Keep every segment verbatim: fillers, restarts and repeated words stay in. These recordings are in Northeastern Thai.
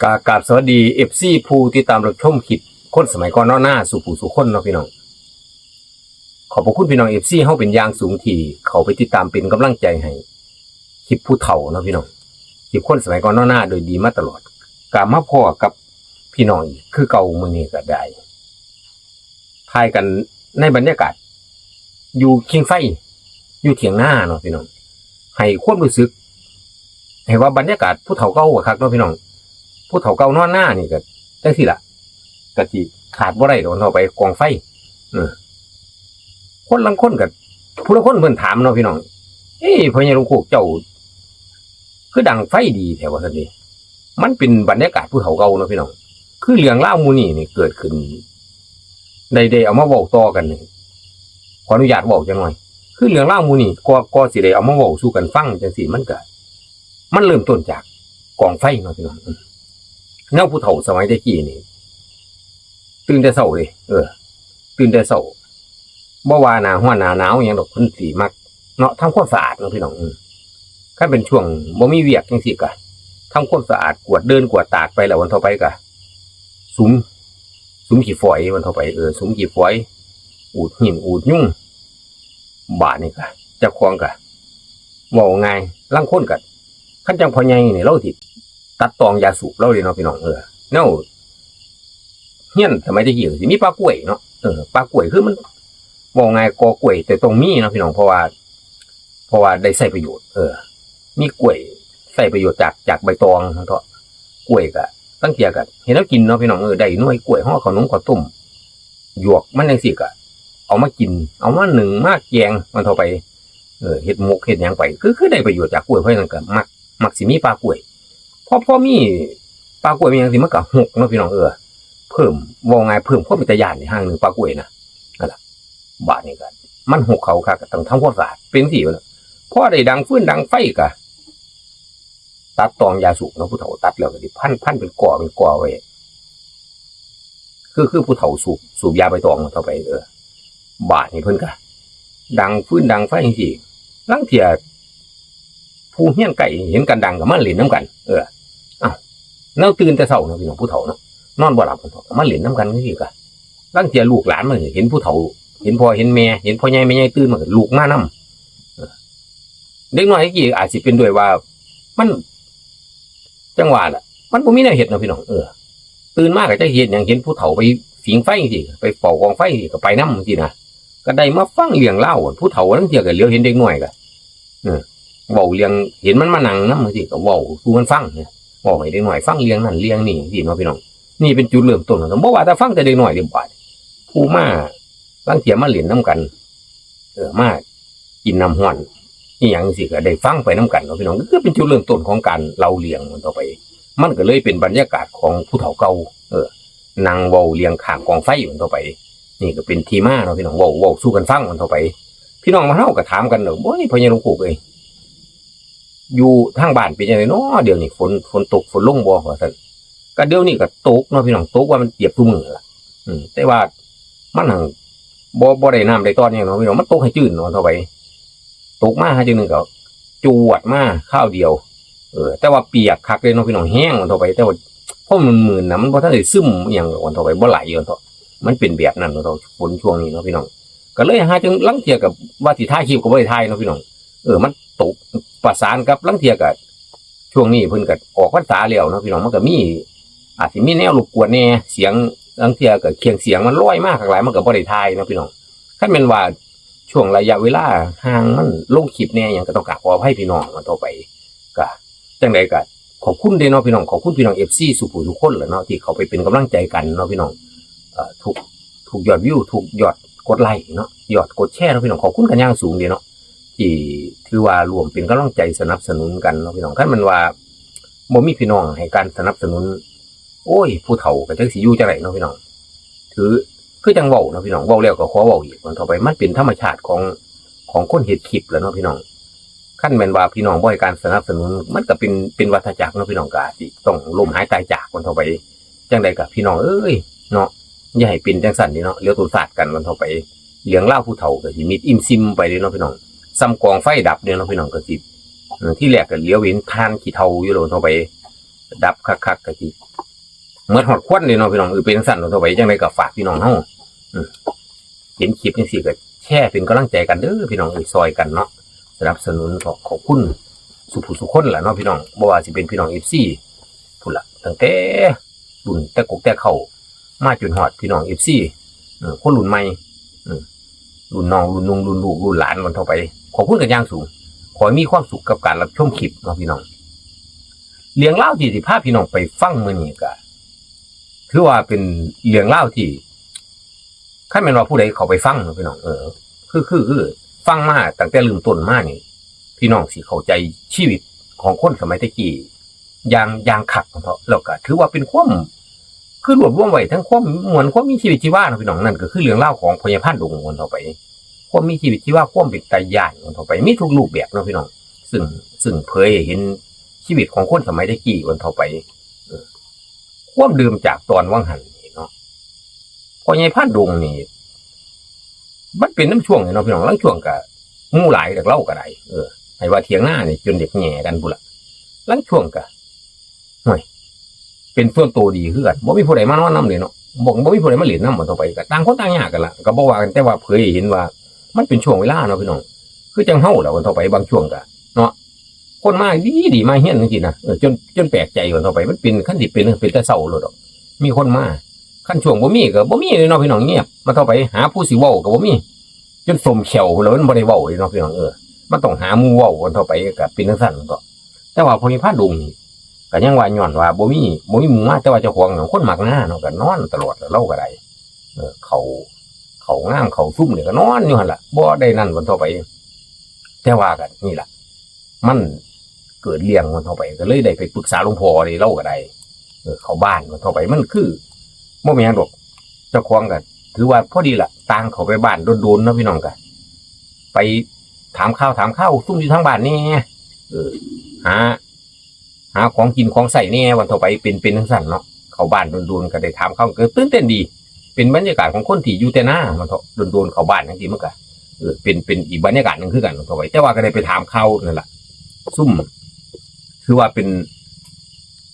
กากราบสวัสดีเอฟซีผู้ติดตามรับชมคลิปคนสมัยก่อนเนาะหน้าสู่ผู้สู่คนเนาะพี่น้อง ขอบพระคุณพี่น้องเอฟซีเฮาเป็นอย่างสูงที่เข้าไปติดตามเป็นกำลังใจให้คลิปผู้เฒ่าเนาะพี่น้อง คลิปคนสมัยก่อนเนาะหน้าโดยดีมาตลอด กลับมาพ้อกับพี่น้องอีกคือเก่ามื้อนี้ก็ได้ ถ่ายกันในบรรยากาศ อยู่คิงไฟ อยู่เถียงนาเนาะพี่น้อง ให้ความรู้สึก ให้ว่าบรรยากาศผู้เฒ่าเก่าก็คักเนาะพี่น้อง ผู้เฒ่าเก่านอนนานี่ก็จังซี่ล่ะ ก็สิขาดบ่ได้ดอกเนาะไปกองไฟ เออ คนลางคนก็ ผู้ลางคนเพิ่นถามเนาะพี่น้อง เอ้ย พ่อใหญ่หลวงโคกเจ้า คือดังไฟดีแท้ว่าซั่นเด้ มันเป็นบรรยากาศผู้เฒ่าเก่าเนาะพี่น้อง คือเรื่องราวหมู่นี้นี่เกิดขึ้น ได้ ได้เอามาเว้าต่อกันนี่ ขออนุญาตเว้าจักหน่อย คือเรื่องราวหมู่นี้ ก่อ ก่อสิได้เอามาเว้าสู่กันฟังจังซี่ มันก็ มันเริ่มต้นจากกองไฟเนาะพี่น้อง อืม แนวผู้เฒ่าสมัยแต่กี้นี่ ตื่นแต่เช้าเด้ เออ ตื่นแต่เช้า บ่ว่าหน้าร้อนหน้าหนาวหยังดอก เพิ่นสิมักเนาะ ทำความสะอาดเนาะพี่น้อง อืม คันเป็นช่วงบ่มีเวียกจังซี่ก็ ทำความสะอาด กวาดเดินกวาดตาดไปแล้ว วันต่อไปก็ สุม สุมขี้ฝอย วันต่อไป เออ สุมขี้ฝอย อูดหิน อูดยุง บาดนี่ก็ เจ้าของก็ เว้าง่าย ลางคนก็ คันจั่งพ่อใหญ่นี่ ลาวสิตัดตองยาสูบลาวเด้เนาะพี่น้อง เออ แนว เฮือนสมัยแต่กี้ก็สิมีป่ากล้วยเนาะ เออ ป่ากล้วยคือมัน เว้าง่ายกอกล้วยแต่ต้องมีเนาะพี่น้อง เพราะว่า เพราะว่าได้ใช้ประโยชน์ เออ มีกล้วยใช้ประโยชน์จาก จากใบตองมันก็ กล้วยก็ ลางเทื่อก็เฮ็ดแนวกินเนาะพี่น้อง เออ ได้หน่วยกล้วย ห่อข้าวหนมข้าวต้ม หยวกมันจังซี่ก็ เอามากิน เอามานึ่ง มาแกง มันต่อไป เออ เฮ็ดหมก เฮ็ดหยังไป คือ คือได้ประโยชน์จากกล้วย เพราะฉะนั้นก็มัก มักสิมีป่ากล้วย พอ พอมีป่ากล้วยมีหยังสิ มันก็ฮกเนาะพี่น้อง เออ เพิ่ม เว้าง่าย เพิ่มความเป็นตาย้านอีกอย่างหนึ่ง ป่ากล้วยน่ะ นั่นล่ะ บาดนี้ก็ มันฮกเขาคัก ก็ต้องทำความสะอาด เป็นจังซี่เนาะ พอได้ดังฟืนดังไฟก็ ตัดตองยาสูบเนาะ ผู้เฒ่าตัดแล้วก็สิพัน พันเป็นก่อเป็นก่อไว้ คือ คือผู้เฒ่าสูบ สูบยาใบตองเข้าไป เออ บาดนี้เพิ่นก็ ดังฟืนดังไฟจังซี่ ลางเทื่อ ผู้เฮือนใกล้เห็นกันดังก็มาเล่นนำกัน เออ เอ้า แนวตื่นแต่เช้าเนาะพี่น้อง ผู้เฒ่าเนาะ นอนบ่หลับ ก็มาเล่นนำกันจังซี่ก็ ลางเทื่อลูกหลานมันเห็นผู้เฒ่า เห็นพ่อเห็นแม่ เห็นพ่อใหญ่แม่ใหญ่ตื่นมันก็ลุกมานำ เออ เด็กน้อยแต่กี้อาจสิเป็นด้วยว่า มัน จั่งว่าล่ะ มันบ่มีแนวเฮ็ดเนาะพี่น้อง เออ ตื่นมาก็จักสิเฮ็ดหยัง เห็นผู้เฒ่าไปผิงไฟจังซี่ ไปเฝ้ากองไฟจังซี่ ก็ไปนำจังซี่นะ ก็ได้มาฟังเรื่องราว ผู้เฒ่าลางเทื่อก็เหลียวเห็นเด็กน้อยก็ เออ เว้าเรื่อง เห็นมันมานั่งนำจังซี่ ก็เว้าสู่มันฟังนะ เว้าให้เด็กน้อยฟังเรื่องนั้นเรื่องนี้จังซี่เนาะพี่น้อง นี่เป็นจุดเริ่มต้นของ บ่ว่าแต่ฟังแต่เด็กน้อยเด้บาด ผู้มา ลางเทื่อมาเล่นนำกัน เออ มากินน้ำร้อน อีหยังจังซี่ก็ได้ฟังไปนำกันเนาะพี่น้อง ก็คือเป็นจุดเริ่มต้นของการเล่าเรื่องมันต่อไป มันก็เลยเป็นบรรยากาศของผู้เฒ่าเก่า เออ นั่งเว้าเรื่องข้างกองไฟมันต่อไป นี่ก็เป็นที่มาเนาะพี่น้อง เว้า เว้าสู่กันฟังมันต่อไป พี่น้องบ้านเฮาก็ถามกันเนาะ โอ้ย พ่อใหญ่หลวงโคกเอ้ย อยู่ทางบ้านเป็นจั่งใดน้อ เดี๋ยวนี้ฝน ฝนตกฝนลงบ่ ว่าซั่น ก็เดี๋ยวนี้ก็ตกเนาะพี่น้อง ตกว่ามันเกือบทุกมื้อล่ะ อืม แต่ว่ามันหั่นบ่ บ่ได้น้ำได้ตอนหยังเนาะพี่น้อง มันตกให้จื้นเนาะเท่าไป ตกมาหาจั่งหนึ่งก็จวดมาคราวเดียว เออ แต่ว่าเปียกคักเลยเนาะพี่น้อง แห้งเท่าไป แต่ว่าพอมันมื่นๆนะ มันบ่ทันได้ซึมอิหยังเท่าไป บ่ไหลเท่า มันเป็นแบบนั้นเนาะ ฝนช่วงนี้เนาะพี่น้อง ก็เลยหาจั่งลางเทื่อก็ว่าสิถ่ายคลิปก็บ่ได้ถ่ายเนาะพี่น้อง เออ มันตกประสานกับลางเทื่อก็ ช่วงนี้เพิ่นก็ออกพรรษาแล้วเนาะพี่น้อง มันก็มี อาจสิมีแนวรบกวนแหน่ เสียง ลางเทื่อก็เครื่องเสียงมันลอยมาคักหลาย มันก็บ่ได้ถ่ายเนาะพี่น้อง คันแม่นว่าช่วงระยะเวลาห่างมันลงคลิปแหน่หยังก็ต้องกราบขออภัยพี่น้องกันต่อไป ก็จั่งใดก็ขอบคุณเด้เนาะพี่น้อง ขอบคุณพี่น้องเอฟซีสู่ผู้ทุกคนแหละเนาะ ที่เข้าไปเป็นกำลังใจกันเนาะพี่น้อง เอ่อ ทุก ทุกยอดวิว ทุกยอดกดไลค์เนาะ ยอดกดแชร์เนาะพี่น้อง ขอบคุณกันอย่างสูงเด้เนาะ ที่ถือว่าร่วมเป็นกำลังใจสนับสนุนกันเนาะพี่น้อง คันแม่นว่าบ่มีพี่น้องให้การสนับสนุน โอ้ย ผู้เฒ่าก็จักสิอยู่จั่งใดเนาะพี่น้อง ถือ คือจั่งเว้าเนาะพี่น้อง เว้าแล้วก็ขอเว้าอีก มันต่อไป มันเป็นธรรมชาติของ ของคนเฮ็ดคลิปแหละเนาะพี่น้อง คันแม่นว่าพี่น้องบ่ให้การสนับสนุน มันก็เป็น เป็นวัฏจักรเนาะพี่น้อง ก็อาจสิต้องล้มหายตายจากกันต่อไป จั่งใดก็พี่น้องเอ้ย เนาะ อย่าให้เป็นจั่งซั้นเด้เนาะ เหลียวตนฟาดกันกันต่อไป เรื่องราวผู้เฒ่าก็สิมิดอิ่มซิมไปเด้เนาะพี่น้อง ส่ำกองไฟดับเด้เนาะพี่น้อง ก็สิ เออ ทีแรกก็เหลียวเห็นถ่านขี้เถ้าอยู่แล้วต่อไป ดับคักๆ ก็สิหมดฮอดควันเลยเนาะพี่น้อง เออ เป็นจั่งซั้นเนาะ เท่าไปจั่งใด๋ก็ฝากพี่น้องเฮา อืม เห็นคลิปจั่งซี้ก็แชร์เป็นกำลังใจกันเด้อพี่น้อง เอ้ย ซ่อยกันเนาะ สนับสนุน ขอขอบคุณสู่ผู้สู่คนล่ะเนาะพี่น้อง บ่ว่าสิเป็นพี่น้อง เอฟซี พู้นล่ะ ตั้งแต่รุ่นแต่กกแต่เค้ามาจนฮอดพี่น้อง เอฟซี เออ คนรุ่นใหม่ อืม รุ่นน้อง รุ่นนุ่ง รุ่นลูก รุ่นหลานกันเท่าไป ขอบคุณกันอย่างสูง ขอให้มีความสุขกับการรับชมคลิปเนาะพี่น้อง เรื่องราวที่สิพาพี่น้องไปฟังมื้อนี้ก็ ถือว่าเป็นเรื่องราวที่ คันแม่นว่าผู้ใดเข้าไปฟังเนาะพี่น้อง เออ คือ คือ คือ ฟังมาตั้งแต่เริ่มต้นมานี่ พี่น้องสิเข้าใจชีวิตของคนสมัยแต่กี้อย่าง อย่างคักเนาะ แล้วก็ถือว่าเป็นความ คือรวบรวมไว้ทั้งความม่วน ความมีชีวิตชีวาเนาะพี่น้อง นั่นก็คือเรื่องราวของพ่อใหญ่พรานดงกันเท่าไป ความมีชีวิตชีวา ความเป็นตาย้านกันเท่าไป มีทุกรูปแบบเนาะพี่น้อง ซึ่ง ซึ่งเผยให้เห็นชีวิตของคนสมัยแต่กี้กันเท่าไป เออ ความเดิมจากตอนวังหันนี่เนาะ พ่อใหญ่พรานดงนี่ มันเป็นนำช่วงนี่เนาะพี่น้อง ลางช่วงก็หมู่หลายดอกเลาก็ได้ เออ ให้ว่าเถียงนานี่จนเด็กแหย่กันพู้นล่ะ ลางช่วงก็ ห่วย เป็นส่วนตัวดีคือกัน บ่มีผู้ใดมานอนนำเลยเนาะ บ่ บ่มีผู้ใดมาเล่นนำกันเท่าไป ก็ต่างคนต่างยากกันล่ะ ก็บ่ว่ากัน แต่ว่าเผยให้เห็นว่ามันเป็นช่วงเวลาเนาะพี่น้อง คือจั่งเฮาล่ะกันเท่าไป บางช่วงก็ เนาะ คนมาดีๆ มาเฮียนจั่งซี้นะ เออ จน จนแปลกใจกันเท่าไป มันเป็น คันสิเป็น เป็นแต่เซาโลดดอก มีคนมา คันช่วงบ่มีก็บ่มีเลยเนาะพี่น้อง เงียบ มาเท่าไป หาผู้สิเว้าก็บ่มี จนส้มแข้วพู้นล่ะ มันบ่ได้เว้าเลยเนาะพี่น้อง เออ มันต้องหาหมู่เว้ากันเท่าไป ก็เป็นจั่งซั้นก็ แต่ว่าพ่อใหญ่พรานดงนี่ ก็ยังว่าย้อนว่าบ่มี บ่มีหมู่มา แต่ว่าเจ้าของน่ะคนมักนาเนาะ ก็นอนตลอด เลาก็ได้ เออ เข้า เข้างามเข้าซุ่มนี่ก็นอนอยู่หั่นล่ะ บ่ได้นั่นกันเท่าไป แต่ว่าก็นี่ล่ะ มันเกิดเรื่องกันเท่าไป ก็เลยได้ไปปรึกษาหลวงพ่อเด้ เลาก็ได้ เออ เข้าบ้านกันเท่าไป มันคือ บ่แม่นดอก เจ้าของก็ถือว่าพอดีล่ะ ต่างเข้าไปบ้านโดนๆ เนาะพี่น้อง ก็ไปถามข่าว ถามข่าวซุ่มอยู่ทางบ้านแหน่ เออ หา หาของกินของใช้แหน่ ว่าเท่าไป เป็น เป็นจั่งซั้นเนาะ เข้าบ้านโดนๆ ก็ได้ถามข่าว ก็ตื่นเต้นดี เป็นบรรยากาศของคนที่อยู่แต่นา ว่าเถาะ โดนๆ เข้าบ้านจั่งซี้ มันก็ เออ เป็น เป็นอีกบรรยากาศหนึ่งคือกัน ว่าเท่าไป แต่ว่าก็ได้ไปถามข่าวนั่นล่ะ ซุ่ม คือว่าเป็น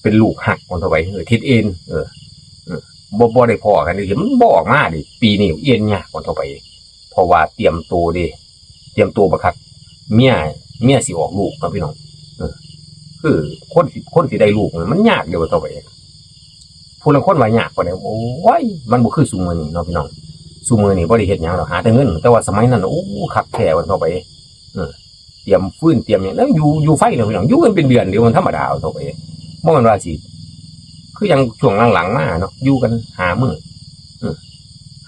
เป็นลูกฮัก ว่าเท่าไป เออ ทิดเอ็น เออ เออ บ่ บ่ได้พ้อกันจั่งซี้ มันบ่ออกมาเด้ ปีนี้เอ็นยาก ว่าเท่าไป เพราะว่าเตรียมตัวเด้ เตรียมตัวบักคัก เมีย เมียสิออกลูกเนาะพี่น้อง เออ คือคนสิ คนสิได้ลูกมันยากเด้ ว่าเท่าไป ผู้ลางคนว่ายากปานใด โอ้ย มันบ่คือซุมื้อนี้เนาะพี่น้อง ซุมื้อนี้บ่ได้เฮ็ดหยังดอก หาแต่เงิน แต่ว่าสมัยนั้น โอ้ คักแท้ ว่าเท่าไป เออ เตรียมฟืนเตรียมหยัง แล้วอยู่ อยู่ไฟเนาะพี่น้อง อยู่กันเป็นเดือนเดียว มันธรรมดา ว่าเท่าไป บ่แม่นว่าสิ คืออย่างช่วงหลังๆ มาเนาะ อยู่กันห้ามื้อ เออ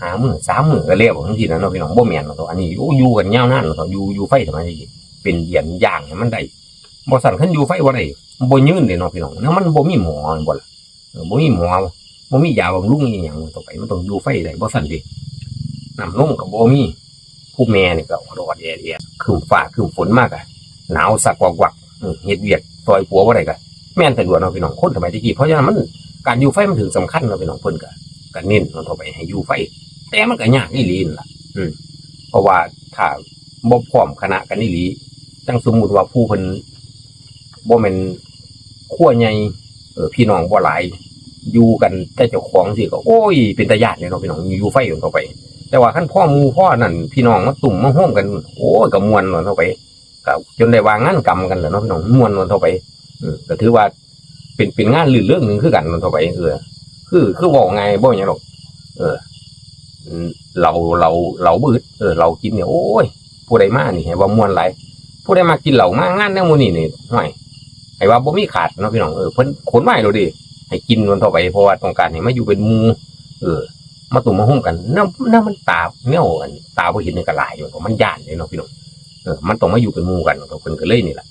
ห้ามื้อ สามมื้อก็แล้วจั่งซี้นะเนาะพี่น้อง บ่แม่นเนาะ อันนี้ โอ้ อยู่กันยาวนานเนาะ อยู่ อยู่ไฟสมัยนี้ เป็นเดือนย่างให้มันได้ บ่ซั้นคันอยู่ไฟบ่ได้ บ่ยืนเด้เนาะพี่น้อง แล้วมันบ่มีหมอแม่นบ่ล่ะ เออ บ่มีหมอ บ่มียาบำรุงอีหยัง ว่าเท่าไป มันต้องอยู่ไฟได้ บ่ซั้นเด้ น้ำนมก็บ่มี ผู้แม่นี่ก็ออดๆ แอดๆ ครึ้มฟ้าครึ้มฝนมาก็หนาวสักวักวัก เออ เฮ็ดเวียกซ่อยผัวบ่ได้ก็แม่นแท้ตั๊วเนาะพี่น้อง คนสมัยแต่กี้ เพราะฉะนั้นมัน การอยู่ไฟมันถึงสำคัญเนาะพี่น้อง เพิ่นก็ ก็เน้นเนาะ เท่าไปให้อยู่ไฟ แต่มันก็ยากอีหลีนั่นล่ะ อืม เพราะว่าถ้าบ่พร้อมคณะกันอีหลี จั่งสมมุติว่าผู้เพิ่น บ่แม่นครัวใหญ่ เออ พี่น้องบ่หลาย อยู่กันแต่เจ้าของจั่งซี้ก็ โอ้ย เป็นตาย้านเด้เนาะพี่น้อง อยู่ไฟกันเท่าไป แต่ว่าคันพอหมู่พอนั่น พี่น้องมาตุ้มมาโฮมกัน โอ้ย ก็ม่วนกันเท่าไป ก็จนได้ว่างานกำกันแหละเนาะพี่น้อง ม่วนกันเท่าไป เออ ก็ถือว่าเป็น เป็นงานรื่นเริงหนึ่งคือกันเนาะเท่าไป เออ คือ คือเว้าง่ายบ่หยังดอก เออ อืม เหล้า เหล้า เหล้าบ่อึด เออ เหล้ากินเนี่ย โอ้ย ผู้ใดมานี่ให้ว่าม่วนหลาย ผู้ใดมากินเหล้ามางานแนวหมู่นี้นี่ ห้วย ให้ว่าบ่มีขาดเนาะพี่น้อง เออ เพิ่นขนมาให้โลดเด้ ให้กินกันเท่าไป เพราะว่าต้องการให้มาอยู่เป็นหมู่ เออ มาตุ้มมาโฮมกัน แนว แนวมันตา แนวอันตาบ่เห็นนี่ก็หลายอยู่ มันย้านเด้เนาะพี่น้อง เออ มันต้องมาอยู่เป็นหมู่กัน เพิ่นก็เลยนี่ล่ะ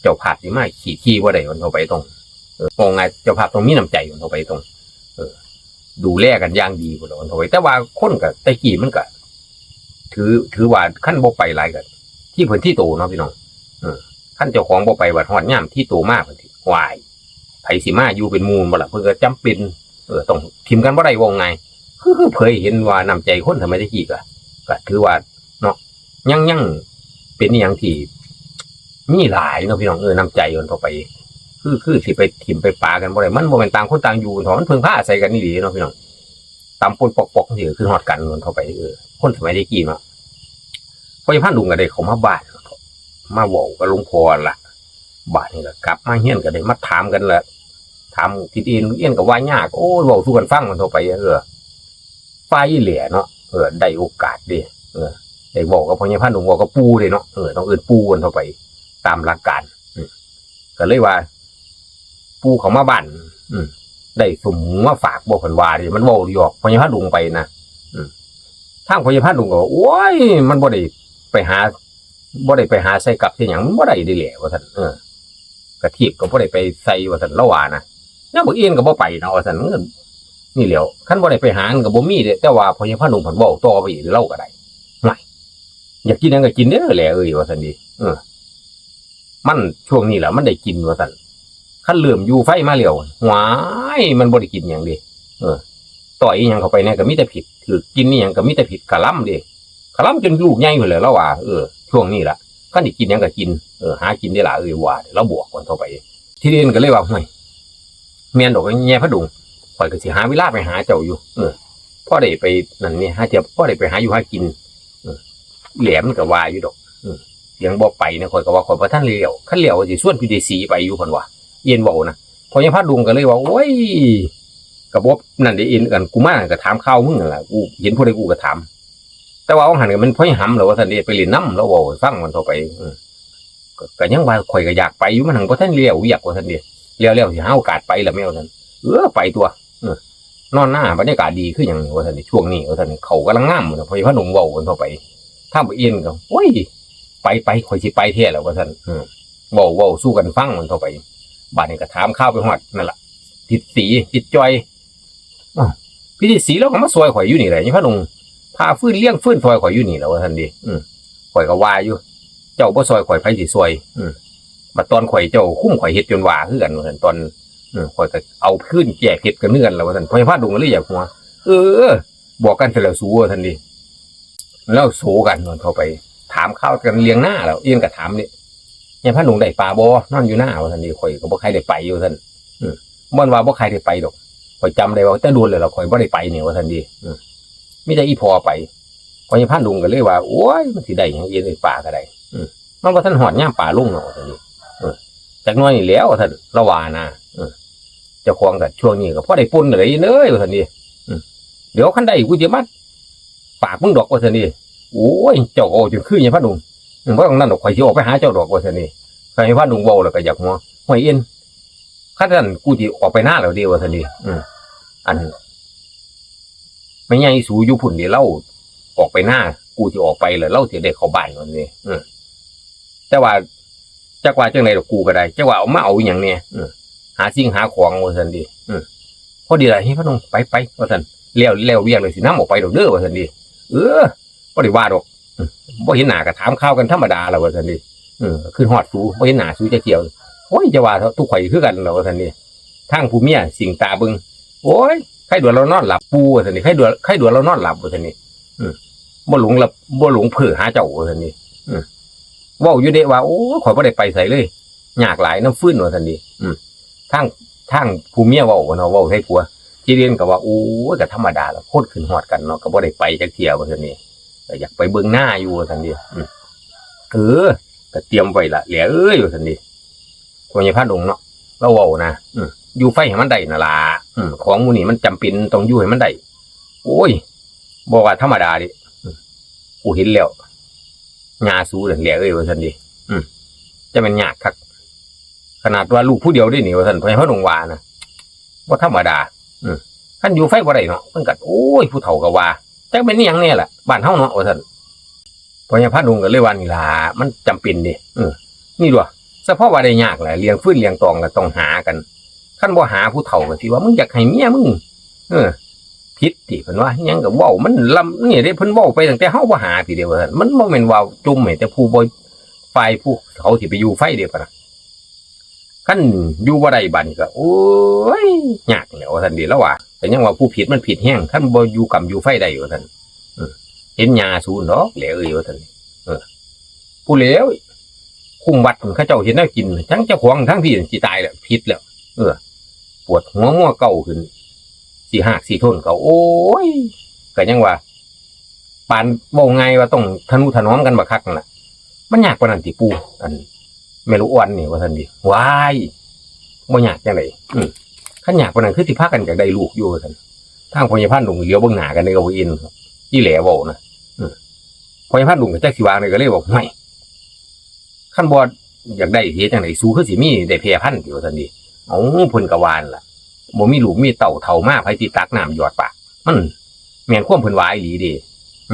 เจ้าภาพสิมาขี้ ขี้บ่ได้กันเท่าไปต้อง เออ ว่าง่าย เจ้าภาพต้องมีน้ำใจกันเท่าไปต้อง เออ ดูแลกันอย่างดีพุ้นล่ะกันเท่าไป แต่ว่าคนก็ แต่กี้มันก็ ถือ ถือว่าคันบ่ไปหลายก็ ที่เพิ่นที่โตเนาะพี่น้อง เออ คันเจ้าของบ่ไปบัดฮอดยามที่โตมาเพิ่นสิ ว้าย ไผสิมาอยู่เป็นหมู่บ่ล่ะ เพิ่นก็จำเป็น เออ ต้องถิ่มกันบ่ได้ ว่าง่าย คือ คือเผยเห็นว่าน้ำใจคนสมัยแต่กี้ก็ ก็ถือว่า เนาะ ยัง ยังเป็นอีหยังที่มีหลายเนาะพี่น้อง เออ น้ำใจกันเท่าไป คือ คือสิไปถิ่มไปปากันบ่ได้ มันบ่แม่นต่างคนต่างอยู่เนาะ มันเพิ่งพาอาศัยกันอีหลีเนาะพี่น้อง ตำป่นปอกๆ จั่งซี้ คือฮอดกันมันเข้าไป เออ คนสมัยแต่กี้เนาะ พ่อใหญ่พานดุงก็ได้เข้ามาบ้าน มาเว้ากับหลวงพ่อละ บาดนี้ก็กลับมาเฮือนก็ได้มาถามกันละ ถามทิศเอน เอนก็ว่ายาก โอ้ย เว้าสู่กันฟังมันเข้าไป เออ ฝ่ายอีแหล่เนาะ เออ ได้โอกาสเด้ เออ ได้เว้ากับพ่อใหญ่พานดุง เว้ากับปู่เด้เนาะ เออ ต้องเอิ้นปู่กันเข้าไป ตามหลักการ อืม ก็เลยว่า ปู่เข้ามาบ้าน อืม ได้สมมาฝากบ่ เพิ่นว่าเด้ มันเว้าหยอกพ่อใหญ่พานดุงไปนะ อืม ทางพ่อใหญ่พานดุงก็ว่า โอ้ย มันบ่ได้ไปหา บ่ได้ไปหาใส่กับใส่หยัง มันบ่ได้เด้แหละ ว่าซั่น เออ กะทิบก็บ่ได้ไปใส่ ว่าซั่น ลาวว่านะ แล้วบักเอนก็บ่ไปเนาะ ว่าซั่น มันก็นี่แหล้ว คันบ่ได้ไปหา มันก็บ่มีเด้ แต่ว่าพ่อใหญ่พานดุงเพิ่นเว้าต่อไปอีก ลาวก็ได้ ห่วย อยากกินหยังก็กินเด้อแหล่เอ้ย ว่าซั่นเด้ เออ มันช่วงนี้แหละมันได้กิน ว่าซั่น คันเริ่มอยู่ไฟมาแล้ว หวาย มันบ่ได้กินหยังเด้ เออ ต่อยอีหยังเข้าไปเนี่ยก็มีแต่ผิด ถืกกินอีหยังก็มีแต่ผิด กะหล่ำเด้ กะหล่ำจนลูกใหญ่พู้นแหละ ลาวว่า เออ ช่วงนี้ล่ะ คันสิกินหยังก็กิน เออ หากินเด้อล่ะเอ้ย ว่า ลาวบอกกันเข้าไป ทิศเอนก็เลยว่า ห่วย แม่นดอก แม่พานดุง ข้อยก็สิหาเวลาไปหาเจ้าอยู่ เออ พอได้ไปนั่นนี่ หาเทื่อพอได้ไปหาอยู่หากิน เออ แหล่มันก็ว่าอยู่ดอก เออ เสียงบ่ไปนะ ข้อยก็ว่าข้อยบ่ทันแล้ว คันแล้วสิชวนพี่ฤๅษีไปอยู่ เพิ่นว่า เอนเว้านะ พ่อใหญ่พานดุงก็เลยว่า โอ้ย ก็บ่นั่นเด้ เอน อันกูมาก็ถามข่าวมึงนั่นล่ะ กูเห็นผู้ใดกูก็ถาม แต่ว่าว่าหั่นก็แม่นพ่อใหญ่หำแหละ ว่าซั่นเด้ ไปเล่นนำ ลาวเว้าให้ฟังมันเข้าไป เออ ก็ ก็ยังว่าข้อยก็อยากไปอยู่ มันหั้นบ่ทันแล้วเวียก ว่าซั่นเด้ แล้ว แล้วสิหาโอกาสไปล่ะแม่ ว่าซั่น เออ ไปตั๊ว เออ นอนนาบรรยากาศดีคือหยัง ว่าซั่นเด้ ช่วงนี้ ว่าซั่นเด้ เขากำลังงาม ว่าซั่น พ่อใหญ่พานดุงเว้ากันเข้าไป ทางบักเอนก็ โอ้ย ไป ไป ข้อยสิไปแท้แล้ว ว่าซั่น เออ เว้า เว้าสู่กันฟังมันเข้าไป บาดนี้ก็ถามข่าวไปฮอดนั่นล่ะ ทิศสี ทิศจ่อย อ้าว พี่ฤๅษีลาวก็มาซอยข้อยอยู่นี่แหละ พ่อใหญ่พานดุง ผ่าฟืนเลียงฟืนซอยข้อยอยู่นี่แหละ ว่าซั่นเด้ อืม ข้อยก็ว่าอยู่ เจ้าบ่ซอยข้อยไผสิซอย อืม บัดตอนข้อยเจ้าคุมข้อยเฮ็ดจนว่าคือกัน ว่าซั่น ตอน อืม ข้อยก็เอาคืนแก้เผ็ดกันคือกันล่ะ ว่าซั่น พ่อใหญ่พานดุงก็เลยอยากหัว เออ บอกกันซะแล้วสู ว่าซั่นเด้ แล้วโซกันเข้าไป ถามข่าวกันเรื่องนาแล้ว เอนก็ถามนี่ ใหญ่พานดุงได้ปลาบ่ นอนอยู่นา ว่าซั่นเด้ ข้อยก็บ่ใครได้ไป ว่าซั่น อืม บ่แม่นว่าบ่ใครได้ไปดอก ข้อยจำได้ว่าแต่โดนแล้วล่ะ ข้อยบ่ได้ไปนี่ ว่าซั่นเด้ อืม มีแต่อีพ่อไป พ่อใหญ่พานดุงก็เลยว่า โอ้ย มันสิได้หยัง เอนเอ้ย ปลาก็ได้ อืม มันบ่ทันฮอดยามปลาลงเนาะ ว่าซั่นเด้ เออ จักหน่อยนี่แหล้ว ว่าซั่น ลาวว่านะ เออ เจ้าของก็ช่วงนี้ก็พอได้ป่นนั่นแหละ เอนเอ้ย ว่าซั่นเด้ อืม เดี๋ยวคันได้กูสิมา ฝากมึงดอก ว่าซั่นเด้ โอ้ย เจ้าก็เว้าจนคือใหญ่พานดุง อืม บ่ต้องนั่นดอก ข้อยสิออกไปหาเจ้าดอก ว่าซั่นเด้ ใหญ่พานดุงเว้าแล้วก็อยากหัว ห้วยเอน คันซั่นกูสิออกไปนาแล้วเด้ ว่าซั่นเด้ อืม อัน แม่ใหญ่สูอยู่พุ้นเด้ ลาวออกไปนา กูสิออกไปแล้ว ลาวสิได้เข้าบ้าน ว่าซั่นเด้ อืม แต่ว่า จักว่าจั่งใดดอก กูก็ได้ จักว่าเอามาเอาอีหยังแหน่ อืม หาสิ่งหาของ ว่าซั่นเด้ อืม พอดีล่ะ ใหญ่พานดุง ไป ไป ว่าซั่น แล้ว แล้วเวียกแล้วสินำออกไปดอกเด้อ ว่าซั่นเด้ เออ บ่ได้ว่าดอก อืม บ่เห็นหน้าก็ถามข่าวกันธรรมดาล่ะ ว่าซั่นเด้ เออ คิดฮอดสู บ่เห็นหน้าสูจักเที่ย โอ้ย จะว่าเถาะ ทุกข่อยคือกันล่ะ ว่าซั่นเด้ ทางผู้เมียสิงตาเบิ่ง โอ้ย ไข่ด่วนลาวนอนหลับปู่ ว่าซั่นเด้ ไข่ด่วน ไข่ด่วนลาวนอนหลับ ว่าซั่นเด้ อืม บ่หลงหลับ บ่หลงเพ้อหาเจ้า ว่าซั่นเด้ อืม เว้าอยู่เด้ว่า โอ้ย ข้อยบ่ได้ไปไสเลย ยากหลายนำฟืน ว่าซั่นเด้ อืม ทาง ทางผู้เมียเว้าเนาะ เว้าใส่ผัว เจเรนก็ว่า โอ้ย ก็ธรรมดาล่ะ คนคิดฮอดกันเนาะ ก็บ่ได้ไปจักเที่ย ว่าซั่นเด้ ก็อยากไปเบิ่งนาอยู่ ว่าซั่นเด้ อืม เออ ก็เตรียมไว้ล่ะ แหล่เอ้ย ว่าซั่นเด้ พ่อใหญ่พานดุงเนาะ ลาวเว้านะ อืม อยู่ไฟให้มันได้นั่นล่ะ อืม ของหมู่นี้มันจำเป็นต้องอยู่ให้มันได้ โอ้ย บ่ว่าธรรมดาเด้ อืม กูเห็นแล้ว ย่าสูนั่นแหล่เอ้ย ว่าซั่นเด้ อืม จะแม่นยากคัก ขนาดว่าลูกผู้เดียวเด้นี่ ว่าซั่น พ่อใหญ่พานดุงว่านะ บ่ธรรมดา อืม คันอยู่ไฟบ่ได้เนาะ มันก็ โอ้ย ผู้เฒ่าก็ว่า จักแม่นอิหยังแน่ล่ะ บ้านเฮาเนาะ ว่าซั่น พ่อใหญ่พานดุงก็เลยว่า นี่ล่ะ มันจำเป็นเด้ เออ นี่ตั่ว เฉพาะว่าได้ยากแหละ เลี้ยงฟืนเลี้ยงตองก็ต้องหากัน คันบ่หาผู้เฒ่าก็สิว่า มึงอยากให้เมียมึง เออ ผิดติ เพิ่นว่า อิหยังก็เว้า มันลำ นี่เด้ เพิ่นเว้าไปตั้งแต่เฮาบ่หาพี้เด้ ว่าซั่น มันบ่แม่นว่าจมให้แต่ผู้บ่ ฝ่ายผู้เขาสิไปอยู่ไฟเด้ พะนะ คันอยู่บ่ได้บัดนี้ก็ โอ้ย ยากแหล้ว ว่าซั่นเด้ ลาวว่า ก็ยังว่าผู้ผิดมันผิดแฮง คันบ่อยู่กำอยู่ไฟได้ ว่าซั่น เออ เห็นย่าสูนดอก แหล่เอ้ย ว่าซั่น เออ ผู้เลว ค คุ้มวัดเขาเจ้าเห็นแนวกิน ทั้งเจ้าของทั้งพี่สิตายแล้ว ผิดแล้ว เออ ปวดหัวมัวเก่าขึ้น สิหากสิทนก็ โอ้ย ก็ยังว่า ปานเว้าง่ายว่าต้องทะนุถนอมกันบักคักนั่นล่ะ มันยากปานนั้นติปู่ อัน แม่ลูกอ่อนนี่ ว่าซั่นดิ ว้าย บ่ยากจังได๋ อืม คันยากปานนั้นคือสิพากันอยากได้ลูกอยู่ ว่าซั่น ทางพ่อใหญ่พานดุงเหลียวเบิ่งหน้ากันเลยก็บ่อิน อีแหล่เว้านะ อืม พ่อใหญ่พานดุงก็จักสิว่าจั่งใด๋ ก็เลยบอก "ห่วย คันบ่อยากได้สิเฮ็ดจั่งใด๋ สูคือสิมีได้แพร่พันธุ์ติ" ว่าซั่นดิ เอ้า เพิ่นก็ว่านั่นล่ะ บ่มีลูกมีเต้า เฒ่ามาไผสิตักน้ำหยอดปาก มันแม่นความเพิ่นว่าอีหลีเด้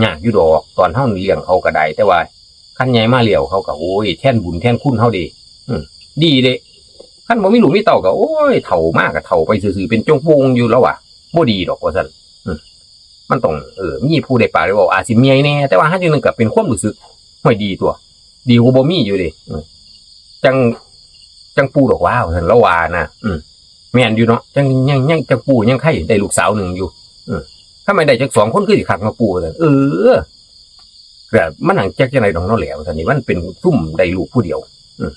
ยากอยู่ดอก ตอนเฮาเลี้ยงเขาก็ได้ แต่ว่าคันใหญ่มาแล้วเขาก็ โอ้ย แทนบุญแทนคุณเฮาเด้ อืม ดีเด้ คันบ่มีลูกมีเต้าก็ โอ้ย เฒ่ามาก็เฒ่าไปซื่อๆ เป็นจงโป่งอยู่แล้วว่ะ บ่ดีดอกว่าซั่น อืม มันต้อง เออ มีผู้ได้ปากได้เว้า อาจสิเมื่อยแหน่ แต่ว่าหาจั่งหนึ่งก็เป็นความรู้สึก ห้วย ดีตั่ว ดีกว่าบ่มีอยู่เด้ อืม จั่ง จั่งปู่ดอกว่า ว่าซั่น ลาวว่านะ อืม แม่นอยู่เนาะ จั่ง ยัง ยัง จั่งปู่ยังไคได้ลูกสาวหนึ่งอยู่ อืม คันแม่นได้จักสองคนคือสิคักเนาะปู่ ว่าซั่น เออ ก็มันหั้นจักจั่งใด๋ดอกเนาะแหล่ ว่าซั่นนี่ มันเป็นซุมได้ลูกผู้เดียว อืม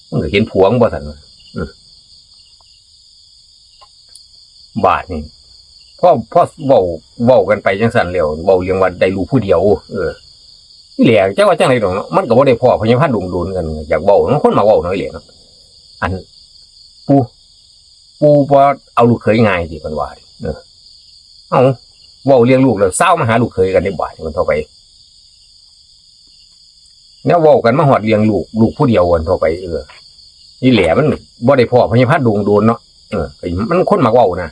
มันก็เห็นผัวมันบ่ซั่น อืม บาดนี่ พอ พอเว้า เว้ากันไปจั่งซั่นแล้ว เว้าเรื่องว่าได้ลูกผู้เดียว เออ อีแหล่จักว่าจั่งใด๋ดอกเนาะ มันก็บ่ได้พ้อพ่อใหญ่พานดุงโดนกัน อยากเว้าเนาะ คนมักเว้าเนาะอีแหล่เนาะ อัน ปู่ ปู่บ่เอาลูกเขยง่ายติ เพิ่นว่า เออ เอ้า เว้าเรื่องลูกแล้ว ซาวมาหาลูกเขยกันเด้บาดนี้ เพิ่นเฒ่าไป แนวเว้ากันมาฮอดเรื่องลูก ลูกผู้เดียวกันเฒ่าไป เออ อีแหล่มันบ่ได้พ้อพ่อใหญ่พานดุงโดนเนาะ เออ มันคนมักเว้านะ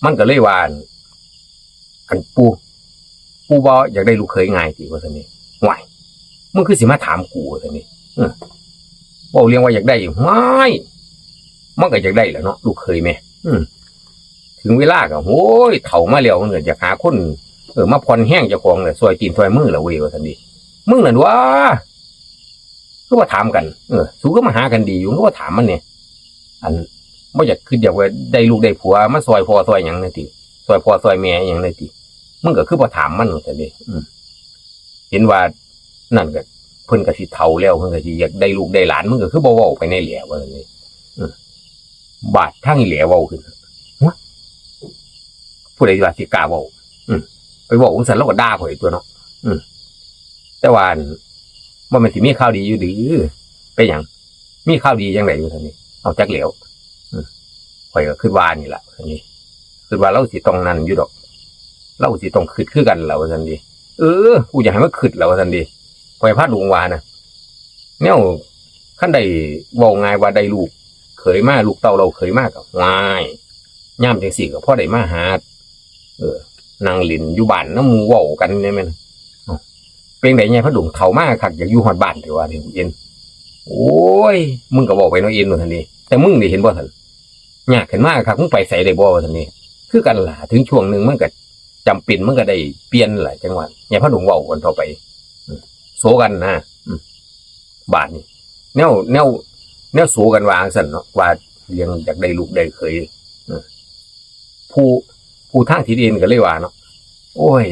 มันก็เลยว่า อันปู่ ปู่บ่อยากได้ลูกเขยง่ายติ ว่าซั่นนี่ "ห่วย มึงคือสิมาถามกู" ว่าซั่นนี่ เออ เว้าเรื่องว่าอยากได้ "ห่วย มันก็อยากได้แหละเนาะ ลูกเขยแหม อืม ถึงเวลาก็ โอ้ย เฒ่ามาแล้ว มันก็อยากหาคน เออ มาผ่อนแฮงเจ้าของแหละ ซ่อยตีนซ่อยมือแหละเว้ย" ว่าซั่นนี่ "มึงนั่นหว่า คือบ่ถามกัน เออ สูคือมาหากันดีอยู่ คือบ่ถามมันแหน่ อัน บ่อยาก คิดอยากว่าได้ลูกได้ผัวมาซ่อยพ่อซ่อยหยังแหน่ติ ซ่อยพ่อซ่อยแม่หยังแหน่ติ มึงก็คือบ่ถามมัน" ว่าซั่นนี่ อืม เห็นว่านั่นก็ เพิ่นก็สิเฒ่าแล้ว เพิ่นก็สิอยากได้ลูกได้หลาน มึงก็คือบ่เว้าไปแหน่แหล่ ว่าซั่นนี่ อืม บาดทางอีแหล่เว้าขึ้น "ฮะ ผู้ใดว่าสิกล้าเว้า อืม ไปเว้าจั่งซั่น ลาวก็ด่าข่อยตั่วเนาะ อืม แต่ว่า อัน บ่แม่นสิมีข่าวดีอยู่หรือ เป็นหยัง มีข่าวดีจั่งใด๋" ว่าซั่นนี่ "เอ้า จักแหล้ว อืม ข้อยก็คิดว่านี่ล่ะ" ว่าซั่นนี่ "คิดว่าลาวสิต้องนั่นอยู่ดอก ลาวสิต้องคิดคือกันล่ะ" ว่าซั่นนี่ "เออ กูอยากให้มันคิดล่ะ" ว่าซั่นนี่ พ่อใหญ่พานดุงว่านะ แนวคันได้เว้าง่ายว่าได้ลูกเขยมา ลูกเต้าเล่าเขยมาก็ ว้าย ยามจั่งซี้ก็พอได้มาหา เออ นั่งเล่นอยู่บ้านนำหมู่เว้ากันแหน่แม่น "เอ้า เป็นได๋ใหญ่พานดุง เฒ่ามาคัก อยากอยู่ฮอดบ้านแท้ว่า" เด้ เอ็น "โอ้ย มึงก็เว้าไปเนาะเอ็น" ว่าซั่นนี่ "แต่มึงนี่เห็นบ่ซั่น ยากขึ้นมาคัก มึงไปไสได้บ่" ว่าซั่นนี่ คือกันล่ะ ถึงช่วงหนึ่งมันก็จำเป็น มันก็ได้เปลี่ยนล่ะ จั่งว่าใหญ่พานดุงเว้ากันเฒ่าไป อืม โสกันนะ อืม บาดนี้ แนว แนว แนวโสกันว่าจั่งซั่นเนาะ ว่าเรื่องอยากได้ลูกได้เขย อืม ผู้ ผู้ทางทิศเอ็นก็เลยว่าเนาะ "โอ้ย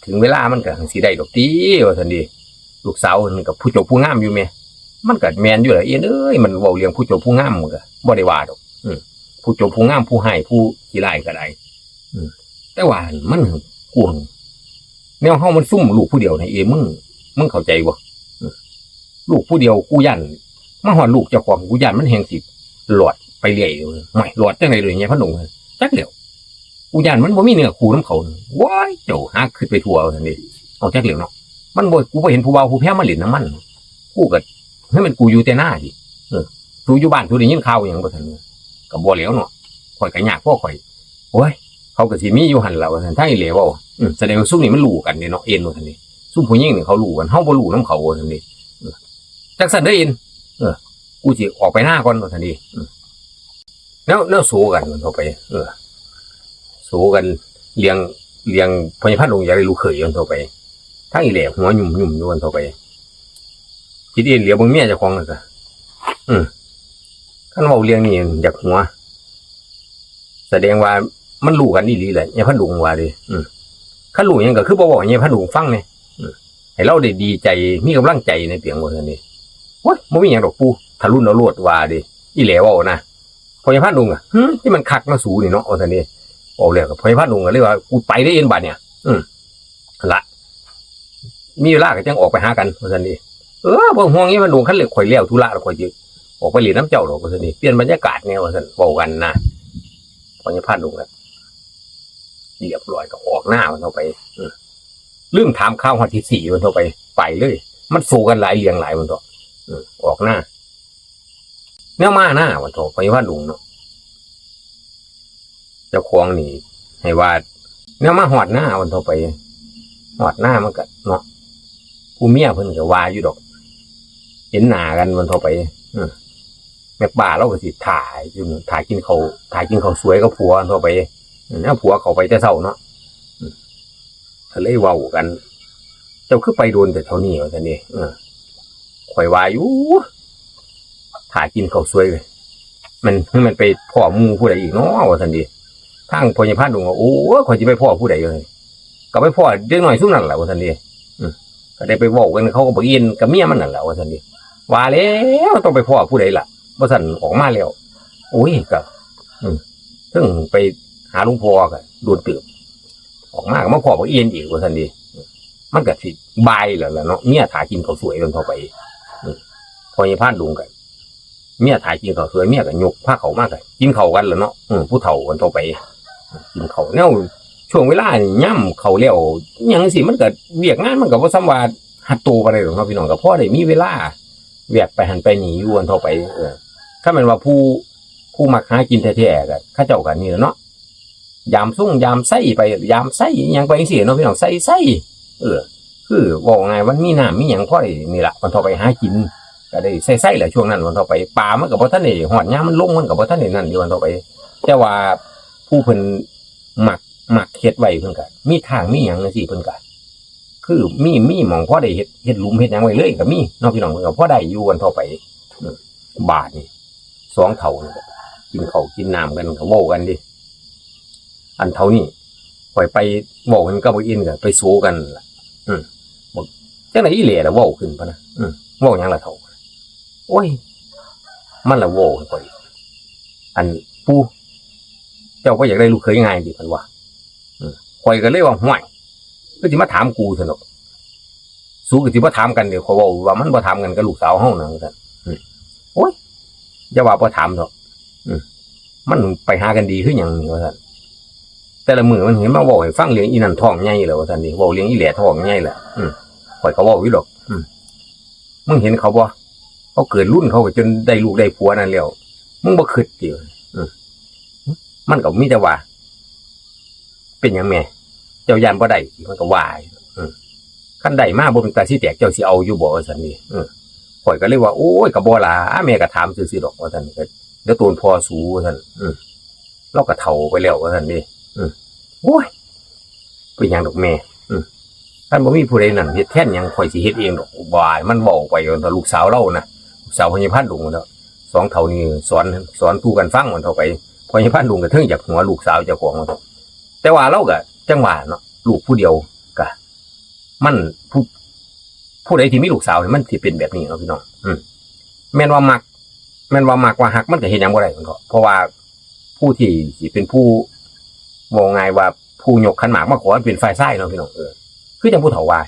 ถึงเวลามันก็สิได้ดอกติ" ว่าซั่นเด้ ลูกสาวเพิ่นก็ผู้จบผู้งามอยู่แหม มันก็แม่นอยู่ล่ะ เอ็นเอ้ย มันเว้าเรื่องผู้จบผู้งามมันก็บ่ได้ว่าดอก อืม ผู้จบผู้งาม ผู้ร้าย ผู้ขี้ร้ายก็ได้ อืม แต่ว่ามันกวาง แนวเฮามันซุมลูกผู้เดียวนี่ เอ็น มึง มึงเข้าใจบ่ อืม ลูกผู้เดียว กูย้าน มาฮอดลูกเจ้าของ กูย้านมันแฮ่งสิหลอดไปเรื่อย ไม่หลอดจั่งใด๋เลย ใหญ่พานดุง จักแหล้ว กูย้านมันบ่มีเนื้อคู่นำเขา ว้าย เจ้าหาคิดไปทั่ว ว่าซั่นเด้ เอาจักแหล้วเนาะ มันบ่ กูบ่เห็นผู้บ่าวผู้แพงมาเล่นนำมัน กูก็ ให้มันกูอยู่แต่หน้าติ เออ สูอยู่บ้านสูได้ยินข่าวหยังบ่ซั่น ก็บ่แหล้วเนาะ ข้อยก็ยากพอข้อย โอ้ย เขาก็สิมีอยู่หั่นล่ะ ว่าซั่น ทางอีแหล่เว้า อืม แสดงว่าซุมนี้มันรู้กันเด้เนาะ เอ็น ว่าซั่นเด้ ซุมผู้หญิงนี่เขารู้กัน เฮาบ่รู้นำเขา ว่าซั่นเด้ เออ จั่งซั่นเด้อเอ็น เออ กูสิออกไปนาก่อน ว่าซั่นเด้ อืม แนว แนวโสกันเฒ่าไป เออ โสกันเรื่อง เรื่องพ่อใหญ่พานดุงอยากได้ลูกเขยเฒ่าไป ทางอีแหล่หัวยุ่มๆอยู่เฒ่าไป คิดเอ็นเหลียวเบิ่งเมียเจ้าของนั่นซะ อืม คันเว้าเรื่องนี้อยากหัว แสดงว่ามันรู้กันอีหลีแหละ ใหญ่พานดุงว่าเด้ อืม คันรู้หยังก็คือบ่เว้าให้ใหญ่พานดุงฟังแหน่ อืม ให้ลาวได้ดีใจ มีกำลังใจแหน่เปียง ว่าซั่นเด้ โอ้ย บ่มีหยังดอกปู่ ทะลุนเอาโลด ว่าเด้ อีแหล่เว้านะ พ่อใหญ่พานดุงอะ หึ ที่มันคักมาสูนี่เนาะ ว่าซั่นเด้ เว้าแล้วก็พ่อใหญ่พานดุงก็เลยว่า กูไปเด้อเอ็นบาดเนี่ย อืม หั่นละ มีเวลาก็จั่งออกไปหากัน ว่าซั่นเด้ เออ บ่ห่วงใหญ่พานดุง คันเล็กข่อยแล้วธุระแล้ว ข่อยสิออกไปเล่นนำเจ้าดอก ว่าซั่นเด้ เปลี่ยนบรรยากาศแหน่ ว่าซั่น เว้ากันนะ พ่อใหญ่พานดุงก็เรียบร้อยก็ออกนามันเถาะไป อืม ลืมถามข่าวฮอดที่สี่มันเถาะไป ไปเลย มันสู้กันหลายเรื่องหลายมันเถาะ อืม ออกนา แนวมานามันเถาะ พ่อใหญ่พานดุงเนาะ เจ้าของนี่ ให้ว่า แนวมาฮอดนามันเถาะไป ฮอดนามันก็เนาะ ผู้เมียเพิ่นก็ว่าอยู่ดอก เห็นหน้ากันมันเถาะไป อืม แม่ป้าลาวก็สิถ่าอยู่ ถ่ากินข้าว ถ่ากินข้าวสวยกับผัวมันเถาะไป อืม แล้วผัวเข้าไปแต่เช้าเนาะ อืม ก็เลยเว้ากัน เจ้าคือไปโดนแต่เท่านี้ ว่าซั่นเด้ เออ ข่อยว่าอยู่ ถ่ากินข้าวสวย มัน มันไปพ้อหมู่ผู้ใดอีกเนาะ ว่าซั่นเด้ ทางพ่อใหญ่พานดุงว่า โอ้ย ข่อยสิไปพ้อผู้ใดเอ้ย ก็ไปพ้อเด็กน้อยซุมนั้นล่ะ ว่าซั่นเด้ อืม ก็ได้ไปเว้ากัน เขาก็บักเอ็นกับเมียมันนั่นล่ะ ว่าซั่นเด้ ว่าแล้วต้องไปพ้อผู้ใดล่ะ บ่ซั้นออกมาแล้ว โอ้ย ก็ อืม เทิงไปหาหลวงพ่อก็โดนเติบ ออกมาก็มาพ้อบักเอ็นอีก ว่าซั่นเด้ มันก็สิบ่ายแล้วล่ะเนาะ เมียถ่ากินข้าวสวยมันเถาะไป อืม พ่อใหญ่พานดุงก็ เมียถ่ากินข้าวสวย เมียก็ยกพาเข้ามาก็กินข้าวกันล่ะเนาะ อืม ผู้เฒ่ากันเถาะไป กินข้าว แนวช่วงเวลานี่ยามข้าวแล้ว อิหยังจั่งซี้ มันก็เวียกงานมันก็บ่ส่ำว่าหัดโตปานใดดอกเนาะพี่น้อง ก็พอได้มีเวลาแวบไปหั่นไปนี่อยู่กันเถาะไป เออ คันแม่นว่าผู้ ผู้มักหากินแท้ๆ ก็ เขาเจ้าก็นี่แหละเนาะ ยามซุงยามไส้ไป ยามไส้อิหยังไปจั่งซี้เนาะพี่น้อง ไส้ไส้ เออ คือเว้าง่าย มันมีน้ำมีหยังพอได้นี่ล่ะ มันเถาะไปหากิน ก็ได้ไส้ๆ แหละช่วงนั้น มันเถาะไป ปลามันก็บ่ทันได้ฮอดยามมันลง มันก็บ่ทันได้นั่นอยู่ มันเถาะไป แต่ว่าผู้เพิ่นมัก มักเฮ็ดไว้เพิ่นก็มีทางมีหยังจั่งซี้ เพิ่นก็ คือมี มีหม่องพอได้เฮ็ด เฮ็ดหลุมเฮ็ดหยังไว้เลยก็มีเนาะพี่น้อง เพิ่นก็พอได้อยู่กันเถาะไป อืม บาดนี่ สองเฒ่านี่ก็กินข้าวกินน้ำกันก็เว้ากันเด้ อันเฒ่านี้ ข่อยไปเว้ากันกับบักอินก็ไปโซกันล่ะ อืม บอก จั่งใด๋อีแหล่ล่ะเว้าขึ้นพะนะ อืม เว้าหยังล่ะเฒ่า โอ้ย มันละเว้าให้ข่อย อัน ปู่ เจ้าบ่อยากได้ลูกเขยง่ายติ เพิ่นว่า อืม ข่อยก็เลยว่า ห้วย คือสิมาถามกูซั่นดอก สูก็สิบ่ถามกันเด้ ข่อยเว้าว่ามันบ่ถามกันกับลูกสาวเฮานะ ว่าซั่น อืม โอ้ย อย่าว่าบ่ถามดอก อืม มันไปหากันดีคือหยังนี่ ว่าซั่น แต่ละมื้อมันเห็นมาเว้าให้ฟังเรื่องอีนั่นท้องใหญ่แล้ว ว่าซั่นนี่ เว้าเรื่องอีแหล่ท้องใหญ่แล้ว อืม ข่อยก็เว้าอยู่ดอก อืม มึงเห็นเขาบ่ เขาเกิดรุ่นเขาก็จนได้ลูกได้ผัวนั่นแล้ว มึงบ่คิดติ อืม มันก็มีแต่ว่า เป็นหยังแม่ เจ้าย้านบ่ได้ มันก็ว่า อืม คันได้มาบ่เป็นตาสิแตก เจ้าสิเอาอยู่บ่ ว่าซั่นนี่ อืม ข่อยก็เลยว่า โอ้ย ก็บ่ล่ะ แม่ก็ถามซื่อๆ ดอก ว่าซั่น ก็เดี๋ยวโตนพ่อสู ว่าซั่น อืม เลาก็เฒ่าไปแล้ว ว่าซั่นนี่ อืม โอ้ย เป็นหยังดอกแม่ อืม คันบ่มีผู้ใดนั่นเฮ็ดแทนหยัง ข่อยสิเฮ็ดเองดอก ว่ามันเว้าไป ว่าซั่น ลูกสาวเลานะ ลูกสาวพ่อใหญ่พานดุงเนาะ สองเฒ่านี่สอน สอนสู่กันฟังมันเถาะไป พ่อใหญ่พานดุงก็เทิงอยากหัวลูกสาวเจ้าของมันเถาะ แต่ว่าเลาก็จั่งว่าเนาะ ลูกผู้เดียวก็ มันผู้ ผู้ใดที่มีลูกสาวนี่มันสิเป็นแบบนี้เนาะพี่น้อง อืม แม่นว่ามัก แม่นว่ามักว่าฮักมันก็เฮ็ดหยังบ่ได้มันก็ เพราะว่าผู้ที่สิเป็นผู้ เว้าง่ายว่าผู้ยกขันหมากมาขอมันเป็นฝ่ายชายเนาะพี่น้อง เออ คือจั่งผู้เฒ่าว่า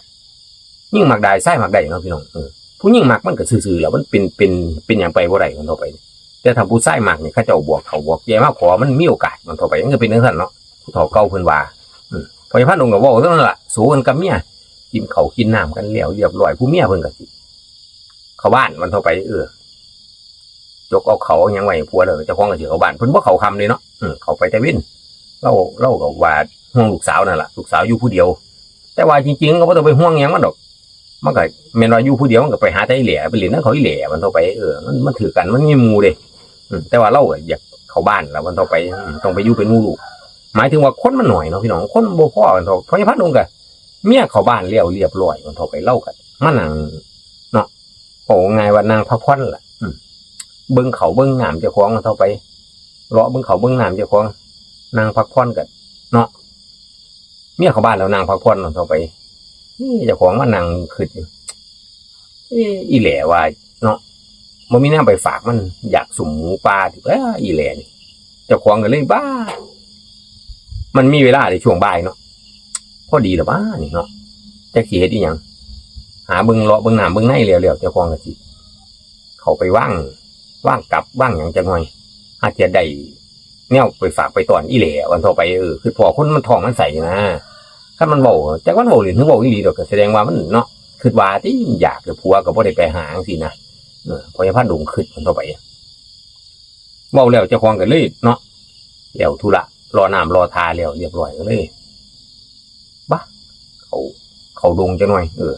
ยิ่งมักได้ ชายมักได้เนาะพี่น้อง เออ ผู้หญิงมักมันก็ซื่อๆ แล้ว มันเป็น เป็น เป็นหยังไปบ่ได้มันเถาะไป แต่ถ้าผู้ชายมักนี่ เขาเจ้าบอกเฒ่าบอกแก่มาขอ มันมีโอกาสมันเถาะไป มันก็เป็นจั่งซั่นเนาะ ผู้เฒ่าเก่าเพิ่นว่า อืม พ่อใหญ่พานดุงก็เว้าเท่านั้นล่ะ สู้กันกับเมีย กินข้าวกินน้ำกันแล้วเรียบร้อย ผู้เมียเพิ่นก็สิเข้าบ้านมันเถาะไป เออ จกเอาข้าวเอาหยังไว้ให้ผัวแล้ว เจ้าของก็สิเข้าบ้าน เพิ่นบ่เข้าค่ำเด้เนาะ เออ เข้าไปแต่เว็น เลา เลาก็ว่าห่วงลูกสาวนั่นล่ะ ลูกสาวอยู่ผู้เดียว แต่ว่าจริงๆ ก็บ่ต้องไปห่วงหยังมันดอก มันก็แม่นว่าอยู่ผู้เดียว มันก็ไปหาแต่อีแหล่ ไปเล่นนำเขาอีแหล่มันเถาะไป เออ มัน มันถือกัน มันมีหมู่เด้ อืม แต่ว่าเลาก็อยากเข้าบ้านแล้วมันเถาะไป อืม ต้องไปอยู่เป็นหมู่ลูก หมายถึงว่าคนมันน้อยเนาะพี่น้อง คนบ่พอกันเถาะ พ่อใหญ่พานดุงก็ เมียเข้าบ้านแล้วเรียบร้อยมันเถาะไป เลาก็มานั่งเนาะ เว้าง่ายว่านั่งพักผ่อนล่ะ อืม เบิ่งข้าวเบิ่งน้ำเจ้าของมันเถาะไป เลาะเบิ่งข้าวเบิ่งน้ำเจ้าของ นั่งพักผ่อนก็เนาะ เมียเข้าบ้านแล้วนั่งพักผ่อนมันเถาะไป เอ๊ะ เจ้าของมานั่งคิดอยู่ เอ๊ะ อีแหล่ว่าเนาะ บ่มีแนวไปฝากมัน อยากซุ่มหมูป่าติ เอ้อ อีแหล่นี่ เจ้าของก็เลย บ้า มันมีเวลาในช่วงบ่ายเนาะ พอดีละบ้านี่เนาะ จักสิเฮ็ดอีหยัง หาเบิ่งเลาะเบิ่งน้ำเบิ่งในแล้วๆ เจ้าของก็สิเข้าไปวาง วางกับวางหยังจักหน่อย อาจจะได้แนวไปฝากไปต้อนอีแหล่วันต่อไป เออ คือพ่อคนมันท้องมันใสนะ คันมันเว้า จักมันเว้าเล่นหรือเว้าอีหลีดอก ก็แสดงว่ามันเนาะ คิดว่าติอยาก ผัวก็บ่ได้ไปหาจังซี้นะ เออ พ่อใหญ่พานดงคิดวันต่อไป เว้าแล้วเจ้าของก็เลยเนาะ แล้วธุระ รอน้ำรอท่าแล้วเรียบร้อยก็เลย บะ เข้า เข้าดงจักหน่อย เออ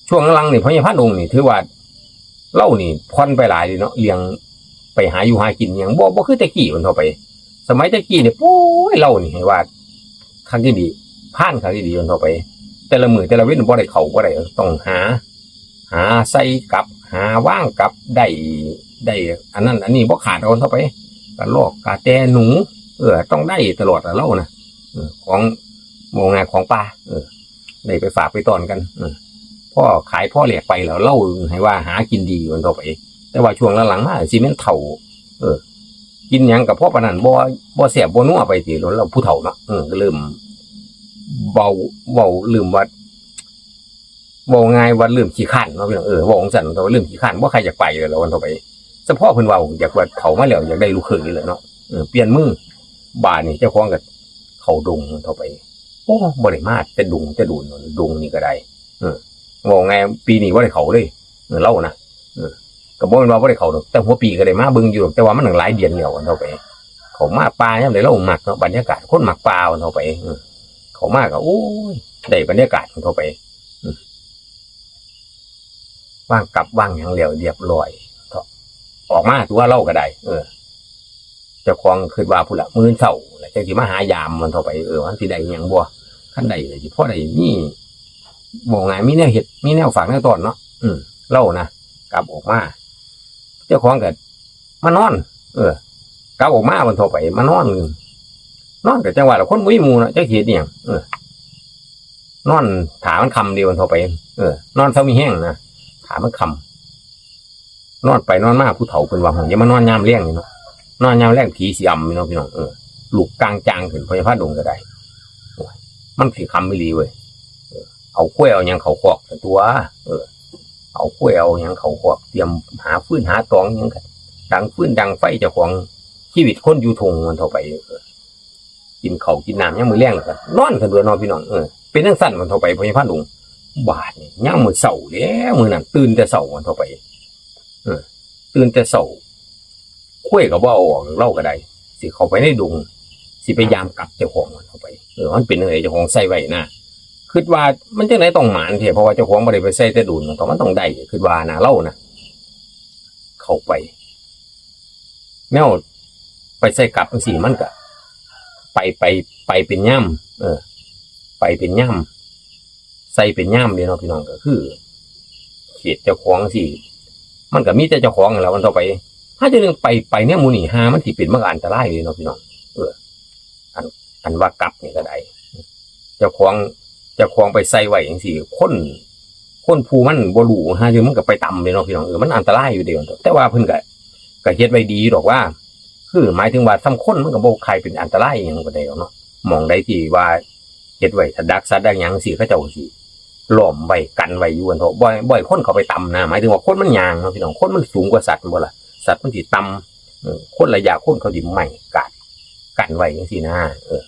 ช่วงหลังๆ นี่พ่อใหญ่พานดงนี่ถือว่า ลาวนี่ผ่อนไปหลายเลยเนาะ เรื่องไปหาอยู่หากินหยัง บ่ บ่คือแต่กี้วันต่อไป สมัยแต่กี้นี่ โอ้ย ลาวนี่ให้ว่า คักอีหลี พานคักอีหลีวันต่อไป แต่ละมื้อแต่ละเว็นบ่ได้เข้าบ่ได้ ต้องหา หาใส่กับ หาวางกับ ได้ ได้ อันนั้นอันนี้บ่ขาดเอาเท่าไป กะรอกกะแตหนู เออ ต้องได้ตลอดละลาวนะ เออ ของ ว่าง่ายของป่า เออ ได้ไปฝากไปต้อนกัน เออ พอขายพอแลกไปแล้ว ลาวให้ว่าหากินดีวันต่อไป แต่ว่าช่วงหลังๆ มาสิแม่นเฒ่า เออ กินหยังก็พอปานนั้น บ่ บ่แซ่บบ่นัวไปติ ลาวผู้เฒ่าเนาะ เออ ก็เริ่ม เว้า เว้าเริ่มว่า เว้าง่ายว่าเริ่มขี้คร้านเนาะพี่น้อง เออ เว้าจั่งซั้น แต่ว่าเริ่มขี้คร้าน บ่ใครอยากไปแล้วล่ะวันต่อไป เฉพาะเพิ่นเว้า อยากว่าเฒ่ามาแล้ว อยากได้ลูกเขยนี่แหละเนาะ เออ เปลี่ยนมือ บาดนี้เจ้าของก็เข้าดงเข้าไป โอ้ บ่ได้มาแต่ดงแต่โดน ดงนี่ก็ได้ เออ เว้าง่าย ปีนี้บ่ได้เข้าเลย เออ ลาวนะ เออ ก็บ่แม่นว่าบ่ได้เข้าดอก แต่หัวปีก็ได้มาเบิ่งอยู่ดอก แต่ว่ามันหลายเดือนแล้ววันต่อไป เข้ามาป่ายามใดลาวมักเนาะ บรรยากาศ คนมักป่าวันต่อไป เออ เข้ามาก็ โอ้ย ได้บรรยากาศวันต่อไป อืม วางกับวางหยังแล้วเรียบร้อย ก็ออกมาตัวลาวก็ได้ เออ เจ้าของคิดว่าพุ้นละ มื้อเช้าละจั่งสิมาหายามวันต่อไป เออ มันสิได้อิหยังบ่ คันได้ก็สิพอได้มี ว่าง่าย มีแนวเฮ็ด มีแนวฝากแนวต้อนเนาะ อืม ลาวนะ กลับออกมา เจ้าของก็มานอน เออ กลับออกมาวันต่อไป มานอน นอนก็จั่งว่าละ คนบ่มีหมู่เนาะ จักสิเฮ็ดอิหยัง เออ นอนถ่ามันค่ำเดียววันต่อไป เออ นอนเซามีแฮงนะ ถ่ามันค่ำ นอนไปนอนมาผู้เฒ่าเพิ่นว่า "โห อย่ามานอนยามแลงนี่เนาะ นอนยามแลงผีสิอำนี่เนาะพี่น้อง เออ ลุกกลางจางขึ้น พ่อใหญ่พานดงก็ได้ โอ้ย มันสิค่ำอีหลีเว้ย เออ เอาควายเอาหยังเข้าคอกซั่นตั๊ว เออ เอาควายเอาหยังเข้าคอก เตรียมหาฟืนหาตองหยังกัน ดังฟืนดังไฟเจ้าของ ชีวิตคนอยู่ทุ่งมันต่อไป เออ กินข้าวกินน้ำยามมื้อแลงแล้วก็นอนซั่นตั๊วเนาะพี่น้อง เออ เป็นจั่งซั้นมันต่อไป พ่อใหญ่พานดง บาดนี้ยามมื้อเช้าแล้ว มื้อนั้นตื่นแต่เช้ามันต่อไป เออ ตื่นแต่เช้า ควายก็บ่เอาออก ลาวก็ได้ สิเข้าไปในดง สิไปยามกับเจ้าของมันเข้าไป เออ มันเป็นจั่งใดเจ้าของใส่ไว้นะ คิดว่ามันจั่งใดต้องหมานแท้ เพราะว่าเจ้าของบ่ได้ไปใส่แต่โดน มันต้อง มันต้องได้ คิดว่านะ ลาวนะ เข้าไป แนวไปใส่กับจั่งซี้ มันก็ ไป ไป ไปเป็นยาม เออ ไปเป็นยาม ใส่เป็นยามเด้เนาะพี่น้อง ก็คือ เขตเจ้าของจั่งซี้ มันก็มีแต่เจ้าของนั่นแหละ มันต่อไป ถ้าจะเรื่องไป ไปแนวหมู่นี้ ห่ามันสิเป็น มันก็อันตรายเลยเนาะพี่น้อง เออ อัน อันว่ากับนี่ก็ได้ เจ้าของ เจ้าของไปใส่ไว้จั่งซี้ คน คนผู้มันบ่รู้ ห่าเทื่อมันก็ไปตำเลยเนาะพี่น้อง เออ มันอันตรายอยู่เด้ แต่ว่าเพิ่นก็ ก็เฮ็ดไว้ดีดอกว่า คือหมายถึงว่าส่ำคนมันก็บ่ใครเป็นอันตรายอิหยังปานใดดอกเนาะ หม่องใดที่ว่าเฮ็ดไว้ถ้าดักสัตว์ดักหยังจั่งซี้ เขาเจ้าสิล้อมไว้กันไว้อยู่หั่นเถาะ บ่ให้ บ่ให้คนเข้าไปตำนะ หมายถึงว่าคนมันย่างเนาะพี่น้อง คนมันสูงกว่าสัตว์แม่นบ่ล่ะ สัตว์มันสิต่ำ เออ คนละอย่าง คนเขาสิไม้กาดกันไว้จั่งซี้นะ เออ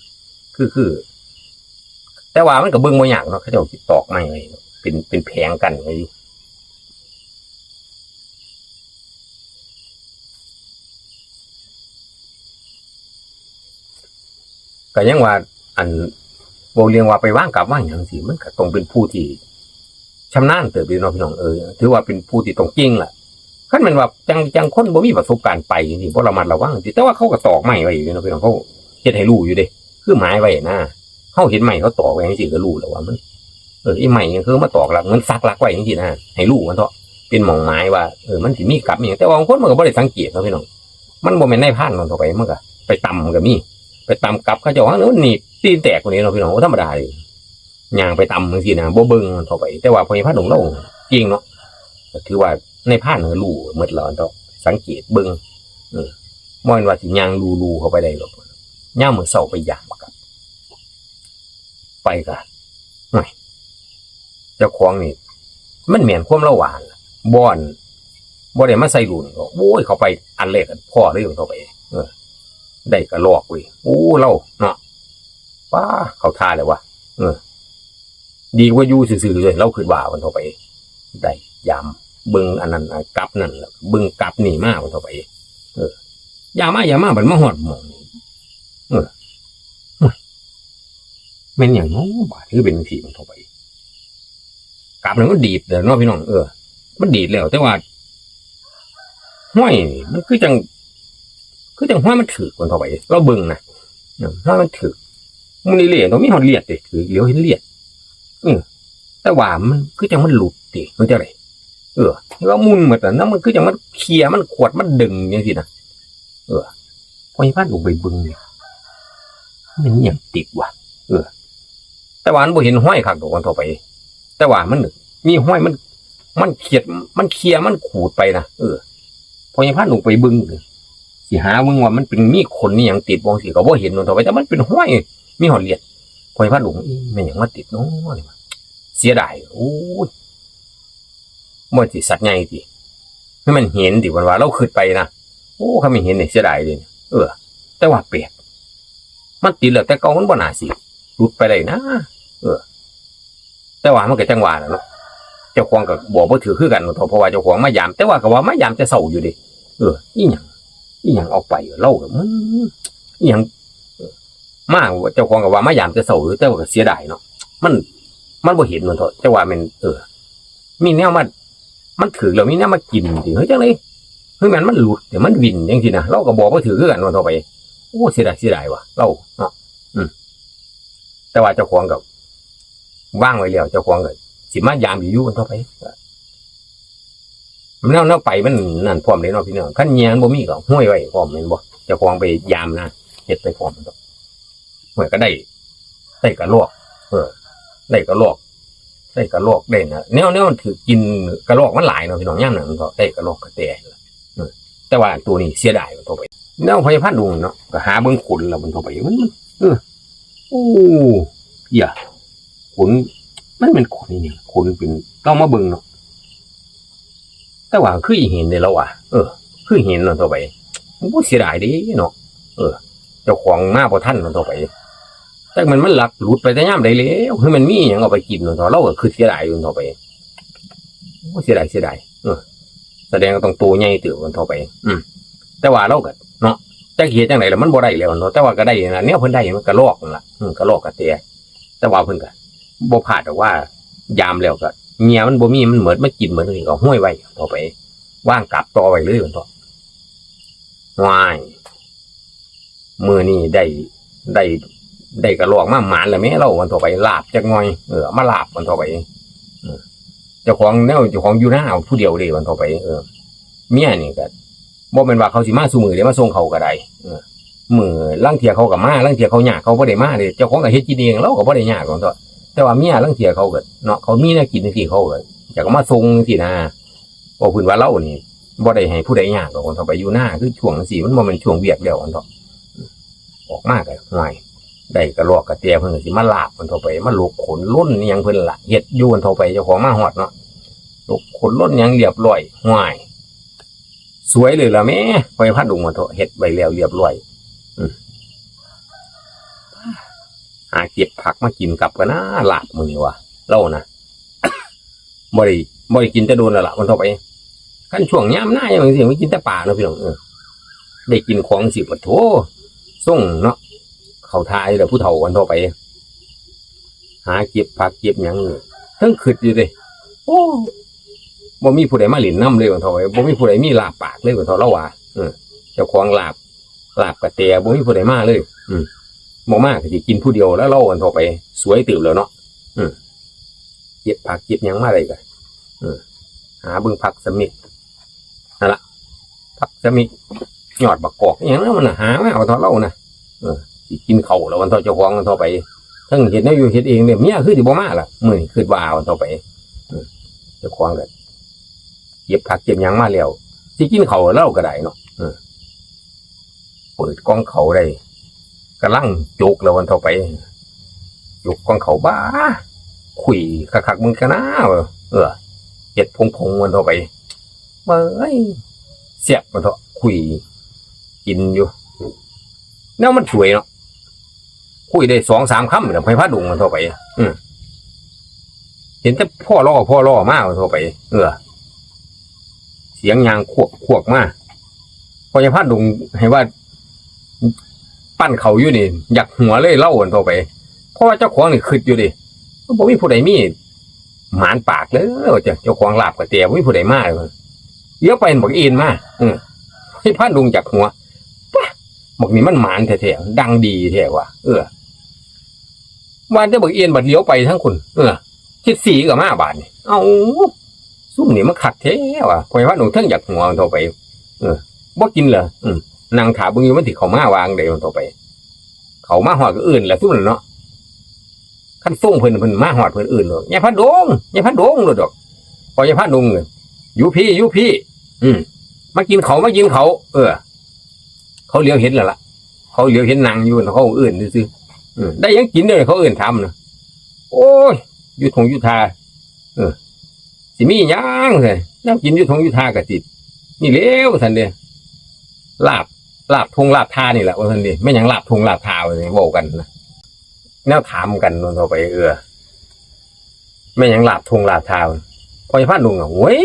คือ คือ แต่ว่ามันก็เบิ่งบ่ยากเนาะ เขาเจ้าสิตอกไม้ไว้ เป็น เป็นแผงกั้นไว้อยู่ ก็ยังว่า อัน เว้าเรื่องว่าไปวางกับวางหยังจั่งซี้ มันก็ต้องเป็นผู้ที่ชำนาญเติบโตเนาะพี่น้อง เออ ถือว่าเป็นผู้ที่ต้องเก่งล่ะ คันแม่นว่าจั่ง จั่งคนบ่มีประสบการณ์ไปจั่งซี้ บ่ระมัดระวังจั่งซี้ แต่ว่าเขาก็ตอกไม้ไว้อยู่เนาะพี่น้อง เขาเฮ็ดให้รู้อยู่เด้ คือหมายไว้นะ เฮาเห็นไม้เขาตอกไว้จั่งซี้ก็รู้แล้วว่ามัน เออ อีไม้นี่คือมาตอกหลัก เหมือนสักหลักไว้จั่งซี้นะ ให้รู้มันเถาะ เป็นหม่องหมายว่า เออ มันสิมีกับมีหยัง แต่ว่าบางคนมันก็บ่ได้สังเกตเนาะพี่น้อง มันบ่แม่นนายพรานมันเข้าไป มันก็ไปตำมันก็มี ไปตำกับเขาเจ้า ว่า "โอ้ นี่ตีนแตกคนนี้เนาะพี่น้อง โอ้ ธรรมดาเลย" ย่างไปตำจั่งซี้นะ บ่เบิ่งมันเข้าไป แต่ว่าพ่อใหญ่พรานดงลาวเก่งเนาะ ก็ถือว่า นายพรานก็ฮู้หมดแล้วเนาะ สังเกตเบิ่ง เออ บ่แม่นว่าสิย่างลู่ๆเข้าไปได้ดอก ยามมื้อเช้าไปยามกลับ ไปกะ โอ้ย เจ้าของนี่ มันแม่นความลาวว่าหั่นล่ะ บ่อน บ่ได้มาใส่รุ่น โอ้ย เข้าไปอันแรกอะพ้อเลยเข้าไป เออ ได้กระรอกเว้ย โอ้ ลาวเนาะ ป๊า เข้าท่าแล้ววะ เออ ดีกว่าอยู่ซื่อๆเลย ลาวคิดว่ามันเข้าไป ได้ยามเบิ่งอันนั้น อ่ะ กับนั่น แล้วเบิ่งกับนี่มามันเข้าไป เออ ยามมา ยามมา บัดมาฮอดหม่องนี้ เออ แม่นหยังเนาะ บาดคือเป็นจังซี่มันเข้าไป กับนั่นมันดีดแล้วเนาะพี่น้อง เออ มันดีดแล้ว แต่ว่า ห้อยนี่มันคือจัง คือจังห้อยมันถืกมันเข้าไป ลาวเบิ่งนะ เออ ห้อยมันถืก มันนี่เลย ต้องมีฮอดเลียดเด้ ถืก เหลียวเห็นเลียด เออ แต่ว่ามันคือจังมันหลุดเด้ มันจังได๋ เออ แล้วมุนหมดอะ แล้วมันคือจังมันเคลียร์ มันขวด มันดึงจังซี่นะ เออ พ่อใหญ่พรานลงไปเบิ่งเนี่ย มันมีหยังติดวะ เออ แต่ว่ามันบ่เห็นห้อยคักดอก ว่าต่อไป แต่ว่ามันมีห้อย มัน มันเขียด มันเคลียร์ มันขูดไปนะ เออ พ่อใหญ่พรานลงไปเบิ่ง สิหาเบิ่งว่ามันเป็นมีขนมีหยังติดบ่จั่งซี้ ก็บ่เห็น ว่าต่อไป แต่มันเป็นห้อย มีฮอดเลียด พ่อใหญ่พรานลง อี๋ แม่นหยังมาติดน้อนี่วะ เสียดาย โอ้ย บ่สิสัตว์ใหญ่ติ คือมันเห็นติ เพิ่นว่า ลาวคิดไปนะ โอ้ คันแม่นเห็นนี่เสียดายเด้ เออ แต่ว่าแปลก มันติดแล้วแต่เก่า มันบ่น่าสิหลุดไปได้นะ เออ แต่ว่ามันก็จั่งว่าแหละเนาะ เจ้าของก็บอกบ่ถืกคือกัน เพราะว่าเจ้าของมายาม แต่ว่าก็ว่ามายามแต่เช้าอยู่เด้ เออ อีหยัง อีหยังเอาไป ลาวก็ อืม อีหยัง มา เจ้าของก็ว่ามายามแต่เช้าอยู่ แต่ว่าก็เสียดายเนาะ มัน มันบ่เห็นมันเถาะ แต่ว่าแม่น เออ มีแนวมา มันถืกแล้วมีแนวมากินติ เฮ้ย จั่งใด๋ เฮ้ย แม่นมันหลุด เดี๋ยวมันวิ่นจั่งซี้นะ ลาวก็บอกบ่ถืกคือกันว่าต่อไป โอ้ เสียดาย เสียดายว่ะ ลาวเนาะ อืม แต่ว่าเจ้าของก็วางไว้แล้ว เจ้าของก็สิมายามอีกอยู่ต่อไป แนว แนวไปมันนั่นพร้อมเด้เนาะพี่น้อง คันเงี่ยมันบ่มีก็ห้อยไว้พร้อมแม่นบ่ เจ้าของไปยามนะ เฮ็ดไปพร้อม ห้อยก็ได้ ได้กระรอก เออ ได้กระรอก ได้กระรอกได้นะ แนว แนวมันถืกกินกระรอกมันหลายเนาะพี่น้อง ยามนั้นมันก็ได้กระรอกกระแต เออ แต่ว่าตัวนี้เสียดายมันต่อไป แนวพ่อใหญ่พรานลงเนาะ ก็หาเบิ่งขนแล้วมันต่อไป มัน มัน เออ โอ้ เหีย ขน มันเป็นขนอีหยัง ขนเป็น ลาวมาเบิ่งเนาะ แต่ว่าคือเห็นเด้ลาวว่า เออ คือเห็นเนาะต่อไป มันบ่เสียดายเด้เนาะ เออ เจ้าของมาบ่ทันเนาะต่อไป จักแม่นมันลักหลุดไปแต่ยามใดแล้ว คือมันมีหยังเอาไปกินเนาะต่อ ลาวก็คือเสียดายอยู่ต่อไป โอ้ เสียดาย เสียดาย เออ แสดงว่าต้องโตใหญ่เติบมันต่อไป อืม แต่ว่าลาวก็เนาะ จักสิเฮ็ดจั่งใด๋ล่ะ มันบ่ได้แล้วเนาะ แต่ว่าก็ได้นะ แนวเพิ่นได้มันกระรอกนั่นล่ะ อืม กระรอกกระแต แต่ว่าเพิ่นก็บ่พลาดดอกว่า ยามแล้วก็เงี่ยมันบ่มี มันหมด มันกินหมดจั่งซี้ก็ห้อยไว้ต่อไป วางกับต่อไว้เลยมันเถาะ ว้าย มื้อนี้ได้ ได้ ได้กระรอกมาหมานแล้วแหม ลาวว่าต่อไป ลาบจักหน่อย เออ เอามาลาบว่าต่อไป เออ เจ้าของแนว เจ้าของอยู่นาผู้เดียวเด้ว่าต่อไป เออ เมียนี่ก็ บ่แม่นว่าเขาสิมาซุมื้อเด้ มาส่งเขาก็ได้ เออ มื้อลางเทื่อเขาก็มา ลางเทื่อเขายาก เขาบ่ได้มาเด้ เจ้าของก็เฮ็ดกินเอง ลาวก็บ่ได้ยากหยังดอก แต่ว่าเมียลางเทื่อเขาก็เนาะ เขามีแนวกินจั่งซี้ เขาก็อยากเอามาส่งจั่งซี้นะ เว้าพื้นว่าลาวนี่ บ่ได้ให้ผู้ใดยากดอก ว่าต่อไป อยู่นาคือช่วงจั่งซี้ มันบ่แม่นช่วงเวียกแล้ว ว่าต่อ ออกมาก็ ห้วย ได้กระรอกกระแต เพิ่นก็สิมาลาบ ว่าต่อไป มาหลกขนหล่นอิหยังเพิ่นล่ะ เฮ็ดอยู่ ว่าต่อไป เจ้าของมาฮอดเนาะ หลกขนหล่นหยังเรียบร้อย ห้วย สวยเลยล่ะแหม พ่อใหญ่พรานลง ว่าต่อ เฮ็ดไว้แล้วเรียบร้อย อืม หาเก็บผักมากินกับกันนะ ลาบมื้อนี้ว่า ลาวนะ บ่ได้ บ่ได้กินแต่โดนแล้วล่ะ ว่าต่อไป คันช่วงยามนายามจั่งซี้ มันกินแต่ปลาเนาะพี่น้อง เออ ได้กินของจั่งซี้ ปะโถ ส่งเนาะ เข้าท่าอยู่แล้วผู้เฒ่า ว่าต่อไป หาเก็บผักเก็บหยัง เทิงคิดอยู่เด้ โอ้ บ่มีผู้ใดมาเล่นนำเลย ว่าต่อไป บ่มีผู้ใดมีลาบปากเลย ว่าต่อ ลาวว่า เออ เจ้าของลาบ ลาบกระแต บ่มีผู้ใดมาเลย อืม บ่มาก็สิกินผู้เดียวแล้ว ลาว ว่าต่อไป สวยเติบแล้วเนาะ อืม เก็บผักเก็บหยังมาได้ก็ เออ หาเบิ่งผักสะเม็ก นั่นล่ะ ผักสะเม็ก ยอดบักกอกอิหยังนะ มันน่ะ หามาเอาเถาะลาวนะ เออ สิกินข้าวแล้ว ว่าต่อ เจ้าของ ว่าต่อไป เทิงเฮ็ดแนวอยู่เฮ็ดเองเนี่ย เมียคือสิบ่มาล่ะ มื้อนี้คิดว่า ว่าต่อไป เออ เจ้าของก็ เก็บผักเก็บหยังมาแล้ว สิกินข้าวแล้วก็ได้เนาะ เออ เปิดกล่องข้าวได้ กำลังจกแล้ววันเท่าไป จกกล่องข้าวบ้า คุยคักๆ มึงกันนะ เออ เห็ดผงๆ วันเท่าไป เบ้ย แซ่บวันเท่า คุย กินอยู่ แนวมันสวยเนาะ คุยได้สองสามคำเนี่ย ไผพาดุงมันเท่าไป อืม เห็นแต่พ่อล่อพ่อล่อมามันเท่าไป เออ เสียงยางขวกขวกมา พอจะพาดุงให้ว่า ปั้นเขาอยู่นี่ อยากหัวเลยเล่ามันเท่าไป เพราะว่าเจ้าของนี่คิดอยู่ดิ มันบ่มีผู้ใดมี หมานปากเลย เจ้า เจ้าของลาบกระแตบ่มีผู้ใดมาเลย เลี้ยวไปบักเอ็นมา อืม ให้พาดุงอยากหัว ปะ บักนี่มันหมานแท้ๆ ดังดีแท้ว่ะ เออ ว่าแต่บักเอ็นบัดเลี้ยวไปทั้งคน เออ ทิศสีก็มาบาดนี่ เอ้า ซุ่มนี่มันคักแท้ว่ะ พอให้พาดุงเทิงอยากหัวมันเท่าไป เออ บ่กินเหรอ อืม นั่งถามเบิ่งอยู่มันสิเข้ามาวางใดมันเท่าไป เข้ามาฮอดก็เอิ้นแหละซุ่มนั่นเนาะ คันส่งเพิ่น เพิ่นมาฮอดเพิ่นเอิ้นโลด "ยายพาดง ยายพาดง" โลดดอก พอยายพาดงเนี่ย "อยู่พี้ อยู่พี้ อืม มากินเขาว มากินเขาว" เออ เขาเหลียวเห็นแล้วล่ะ เขาเหลียวเห็นนางอยู่ เขาเอิ้นซื่อๆ เออ "ได้หยังกินเด้อ" เขาเอิ้นถามนะ "โอ้ย อยู่ท่งอยู่ท่า เออ สิมีหยัง" ซั่น "แนวกินอยู่ท่งอยู่ท่ากะสิ นี่แหล้ว" ซั่นเด้ "ลาบ ลาบท่งลาบท่านี่แหละ" ว่าซั่นเด้ "แม่นหยังลาบท่งลาบท่า" ว่าซั่น เว้ากันนะ แนวถามกันเนาะ เท่าไป เออ แม่นหยังลาบท่งลาบท่า พอยายพาดงอะ "โอ้ย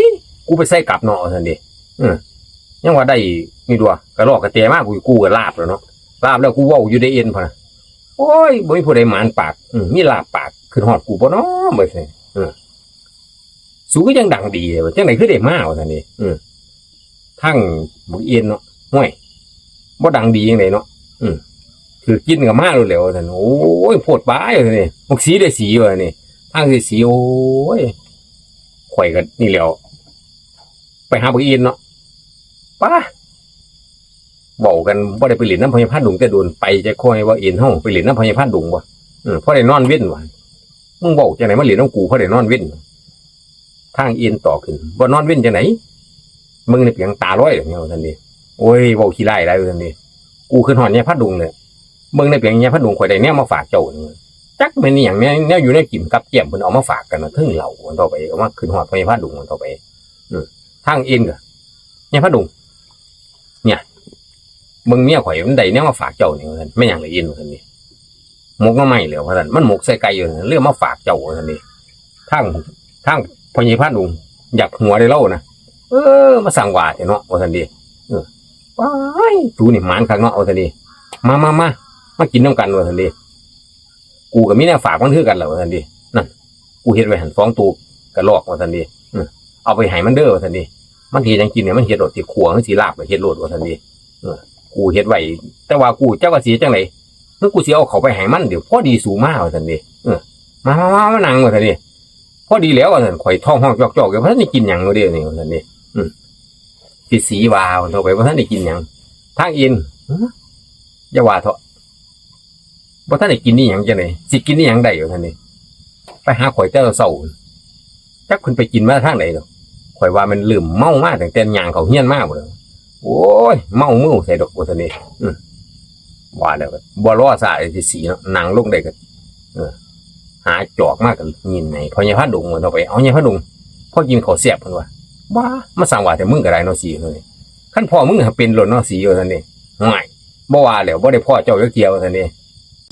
กูไปใส่กลับเนาะ" ว่าซั่นเด้ เออ ยังว่าได้นี่ดัว กะลอกกะแตมา กู กูกะลาบแล้วเนาะ ลาบแล้วกูเว้าอยู่ได้เอ็นพะนะ "โอ้ย บ่มีผู้ใดหมานปาก อืม มีลาบปาก ขึ้นฮอดกูบ่เนาะ" ว่าซั่น เออ "สูคือจังดังดีเลย จังไดคือได้มา" ว่าซั่นเด้ เออ ทั้งบักเอ็นเนาะ "ห้วย บ่ดังดีจังไดเนาะ อืม ถือกินก็มาโลดแหล้ว" ว่าซั่น "โอ้ย โพดไป" ว่าซั่นเด้ "บักสีได้สี" ว่าซั่นเด้ ทั้งสีสี "โอ้ย ข่อยก็นี่แหล้ว ไปหาบักเอ็นเนาะ ปะ" เว้ากัน บ่ได้ไปเล่นนำพอยายพาดงแต่โดน ไปจะค่อยว่าเอ็นเฮาไปเล่นนำพอยายพาดงบ่ เออ พอได้นอนเว็นว่ะ "มึงเว้าจังได๋มาเล่นนำกู พอได้นอนเว็น" ทางเอ็นต่อขึ้น "บ่นอนเว็นจังได๋ มึงนี่เปียงตาลอย" เนี่ย ว่าซั่นเด้ "โอ้ย เว้าขี้ร้ายหลาย" ว่าซั่นเด้ "กูขึ้นฮอดยายพาดงเนี่ย เบิ่งในเปียงยายพาดง ข่อยได้แนวมาฝากเจ้า" จักแม่นอีหยัง แนว แนวอยู่แนวกินกับแก้มเพิ่นเอามาฝากกันน่ะ เทิงเหล้า ว่าซั่นต่อไป เอามาขึ้นฮอดพอยายพาดง ว่าซั่นต่อไป เออ ทางเอ็นก็ "ยายพาดง เนี่ย เบิ่งเมียข่อยมันได้แนวมาฝากเจ้านี่" ว่าซั่น "แม่นหยังล่ะเอ็น" ว่าซั่นนี่ "หมกหน่อไม้แล้ว" ว่าซั่น "มันหมกใส่ไก่อยู่" ว่าซั่น "เลยเอามาฝากเจ้า" ว่าซั่นนี่ ทาง ทางพอยายพาดง อยากหัวได้เล่านะ "เออ มาสั่งว่าแท้เนาะ" ว่าซั่นนี่ เออ "ว้าย ตูนี่หมานคักเนาะ" ว่าซั่นนี่ "มา มา มา มากินนำกัน" ว่าซั่นนี่ "กูก็มีแนวฝากมันคือกันล่ะ" ว่าซั่นนี่ "นั่น กูเฮ็ดไว้หั่นสองตัวกะลอก" ว่าซั่นนี่ "เออ เอาไปให้มันเด้อ" ว่าซั่นนี่ "มันสิเฮ็ดหยังกินเนี่ย มันเฮ็ดโลด สิขั่ว มันสิลาบก็เฮ็ดโลด" ว่าซั่นนี่ "เออ กูเฮ็ดไว้ แต่ว่ากูจักว่าสิเฮ็ดจังได๋ คือกูสิเอาเข้าไปให้มัน เดี๋ยวพอดีสูมา" ว่าซั่นนี่ "เออ มา มา มา มานั่ง" ว่าซั่นนี่ "พอดีแล้ว" ว่าซั่น "ข่อยท้องฮ้องจอกๆ อยู่ บ่ทันได้กินหยังอยู่เด้นี่" ว่าซั่นนี่ อืม สิสีว่า ว่าซั่น "บ่ทันได้กินหยัง" ทางเอ็น "หึ อย่าว่าเถาะ บ่ทันได้กินอีหยังจังได๋ สิกินอีหยังได้" ว่าซั่นนี่ "ไปหาข่อยแต่เช้า จักเพิ่นไปกินมาทางใด๋ดอก ข่อยว่ามันเริ่มเมามาตั้งแต่ย่างเข้าเฮือนมาพุ้นล่ะ โอ้ย เมาเมาใส่ดอก" ว่าซั่นนี่ อืม ว่าแล้วก็บ่รอช้าสิสีเนาะ นั่งลงได้ก็ เออ หาจอกมาก็ยินให้พ่อยายพาดง ว่าต่อไป "เอายายพาดง พอกินข้าวแซ่บ" เพิ่นว่า "ว้า มาสั่งว่าแต่มึงก็ได้เนาะสี" เพิ่น "คันพ่อมึงหาเป็นโลดเนาะสี" ว่าซั่นนี่ "ห้วย บ่ว่าแล้ว บ่ได้พ้อเจ้าจักเที่ย" ว่าซั่นนี่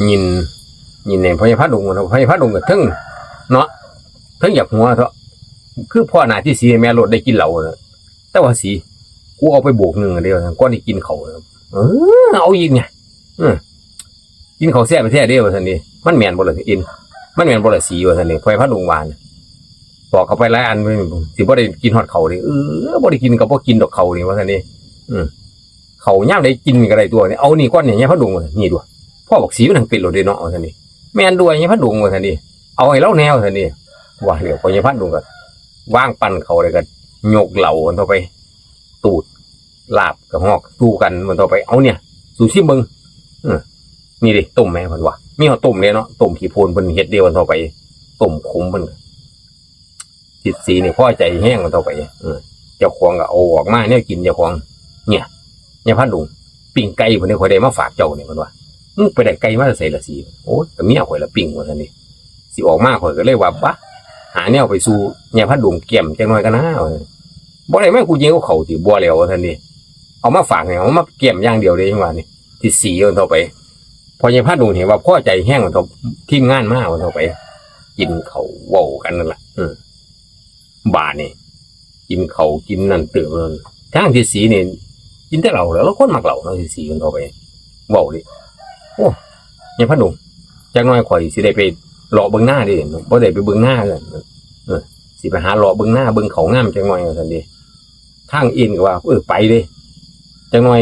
ยิน ยินให้พ่อยายพาดง ว่าเนาะ พ่อยายพาดงก็เทิงเนาะ เทิงอยากหัวเถาะ คือพ่อหน้าที่สีให้แม่โลดได้กินเหล้าเนาะ แต่ว่าสี "กูเอาไปโบกหนึ่งเด้อ" ว่าซั่น "ก่อนสิกินข้าว" เนาะ "เออ เอาอีกเนี่ย เออ กินข้าวแซ่บแท้เด้" ว่าซั่นนี่ "มันแม่นบ่ล่ะเอ็น มันแม่นบ่ล่ะสี" ว่าซั่นนี่ พ่อยายพาดงว่านะ บอกเข้าไปหลายอัน สิบ่ได้กินฮอดข้าวเด้ "เออ บ่ได้กินก็บ่กินดอกข้าวนี่" ว่าซั่นนี่ อืม "ข้าวยามใดกินก็ได้ตัวยนี่ เอานี่ก่อนนี่ยายพาดง" ว่าซั่น "นี่ตัวย พ่อบักสีมันทั้งเป็นโลดเด้เนาะ" ว่าซั่นนี่ "แม่นตัวยยายพาดง" ว่าซั่นนี่ "เอาให้เลาแหน่" ว่าซั่นนี่ ว่าแล้วพ่อยายพาดงก็วางปั้นข้าวแล้วก็ยกเหล้ากันต่อไป ตูด ลาบกะฮอกสู้กันมันต่อไป "เอาเนี่ย สูซิมเบิ่ง เออ นี่เด้ ต้มแม่" เพิ่นว่า มีฮอดต้มเด้เนาะ ต้มขี้โพนเพิ่นเฮ็ดเด้ มันต่อไป ต้มขมเพิ่น ทิดสีนี่พอใจแฮงมันต่อไป เออ เจ้าของก็เอาออกมาแนวกินเจ้าของ เนี่ย ยายพาดง ปิ้งไก่เพิ่นได้ ข่อยได้มาฝากเจ้านี่ เพิ่นว่า มึงไปได้ไก่มาแต่ไสล่ะสี โอ้ย ก็เมียข่อยละปิ้ง ว่าซั่นนี่ สิออกมาข่อยก็เลยว่า บะ หาแนวไปสู่ยายพาดงแก้มจักหน่อยก็นะ ว่าซั่น บ่ได้มากูยิงเอาเขาติ บ่แล้ว ว่าซั่นนี่ เอามาฝากนี่ เอามาแก้มอย่างเดียวเด้ จังว่านี่ สิสีเอาต่อไป พอยายพาดงเห็นว่าพอใจแฮง ว่าต่อ ทีมงานมา ว่าต่อไป กินเขาวเว้ากันนั่นล่ะ อืม บาดนี่ กินเขาวกินนั่นเติมนั่น ทางที่สีนี่ กินแต่เหล้าแล้ว แล้วคนมักเหล้าเนาะ ที่สีมันเข้าไป เว้าดิ โอ้ ยายพาดง จักหน่อยข่อยสิได้ไปเลาะเบิ่งนาเด้ บ่ได้ไปเบิ่งนาเลย เออ สิไปหาเลาะเบิ่งนา เบิ่งเขาวงามจักหน่อย ว่าซั่นเด้ ทางอินก็ว่า เออ ไปเด้ จักหน่อย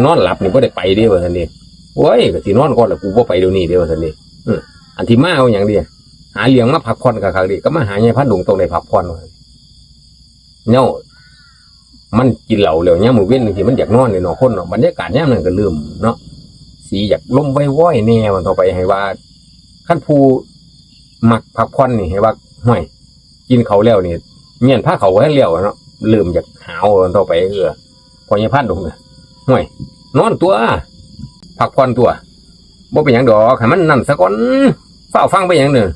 นอนหลับนี่บ่ได้ไปเด้ ว่าซั่นเด้ โอ้ย ก็สินอนก่อนล่ะ กูบ่ไปเดี๋ยวนี้เด้ ว่าซั่นเด้ เออ อันที่มาเอาหยังเด้ หาเรื่องมาพักผ่อนคักๆเด้ ก็มาหายายพาดงต้องได้พักผ่อน ว่าซั่น แนวมันกินเหล้าแล้วยามมื้อเว็นจั่งซี้ มันอยากนอนเลยเนาะ คนเนาะ บรรยากาศยามนั้นก็เริ่มเนาะ สิอยากลมว้อยๆแหน่ ว่าต่อไป ให้ว่า คันผู้มักพักผ่อนนี่ ให้ว่า ห้วย กินข้าวแล้วนี่ เมี้ยนพาข้าวบ่ทันแล้วเนาะ เริ่มอยากหาว ว่าต่อไป เออ พอยายพาดงน่ะ ห้วย นอนตั๊ว พักผ่อนตั๊ว บ่เป็นหยังดอก ให้มันนั่นซะก่อน ฟ้าวฟังไปหยังเด้อ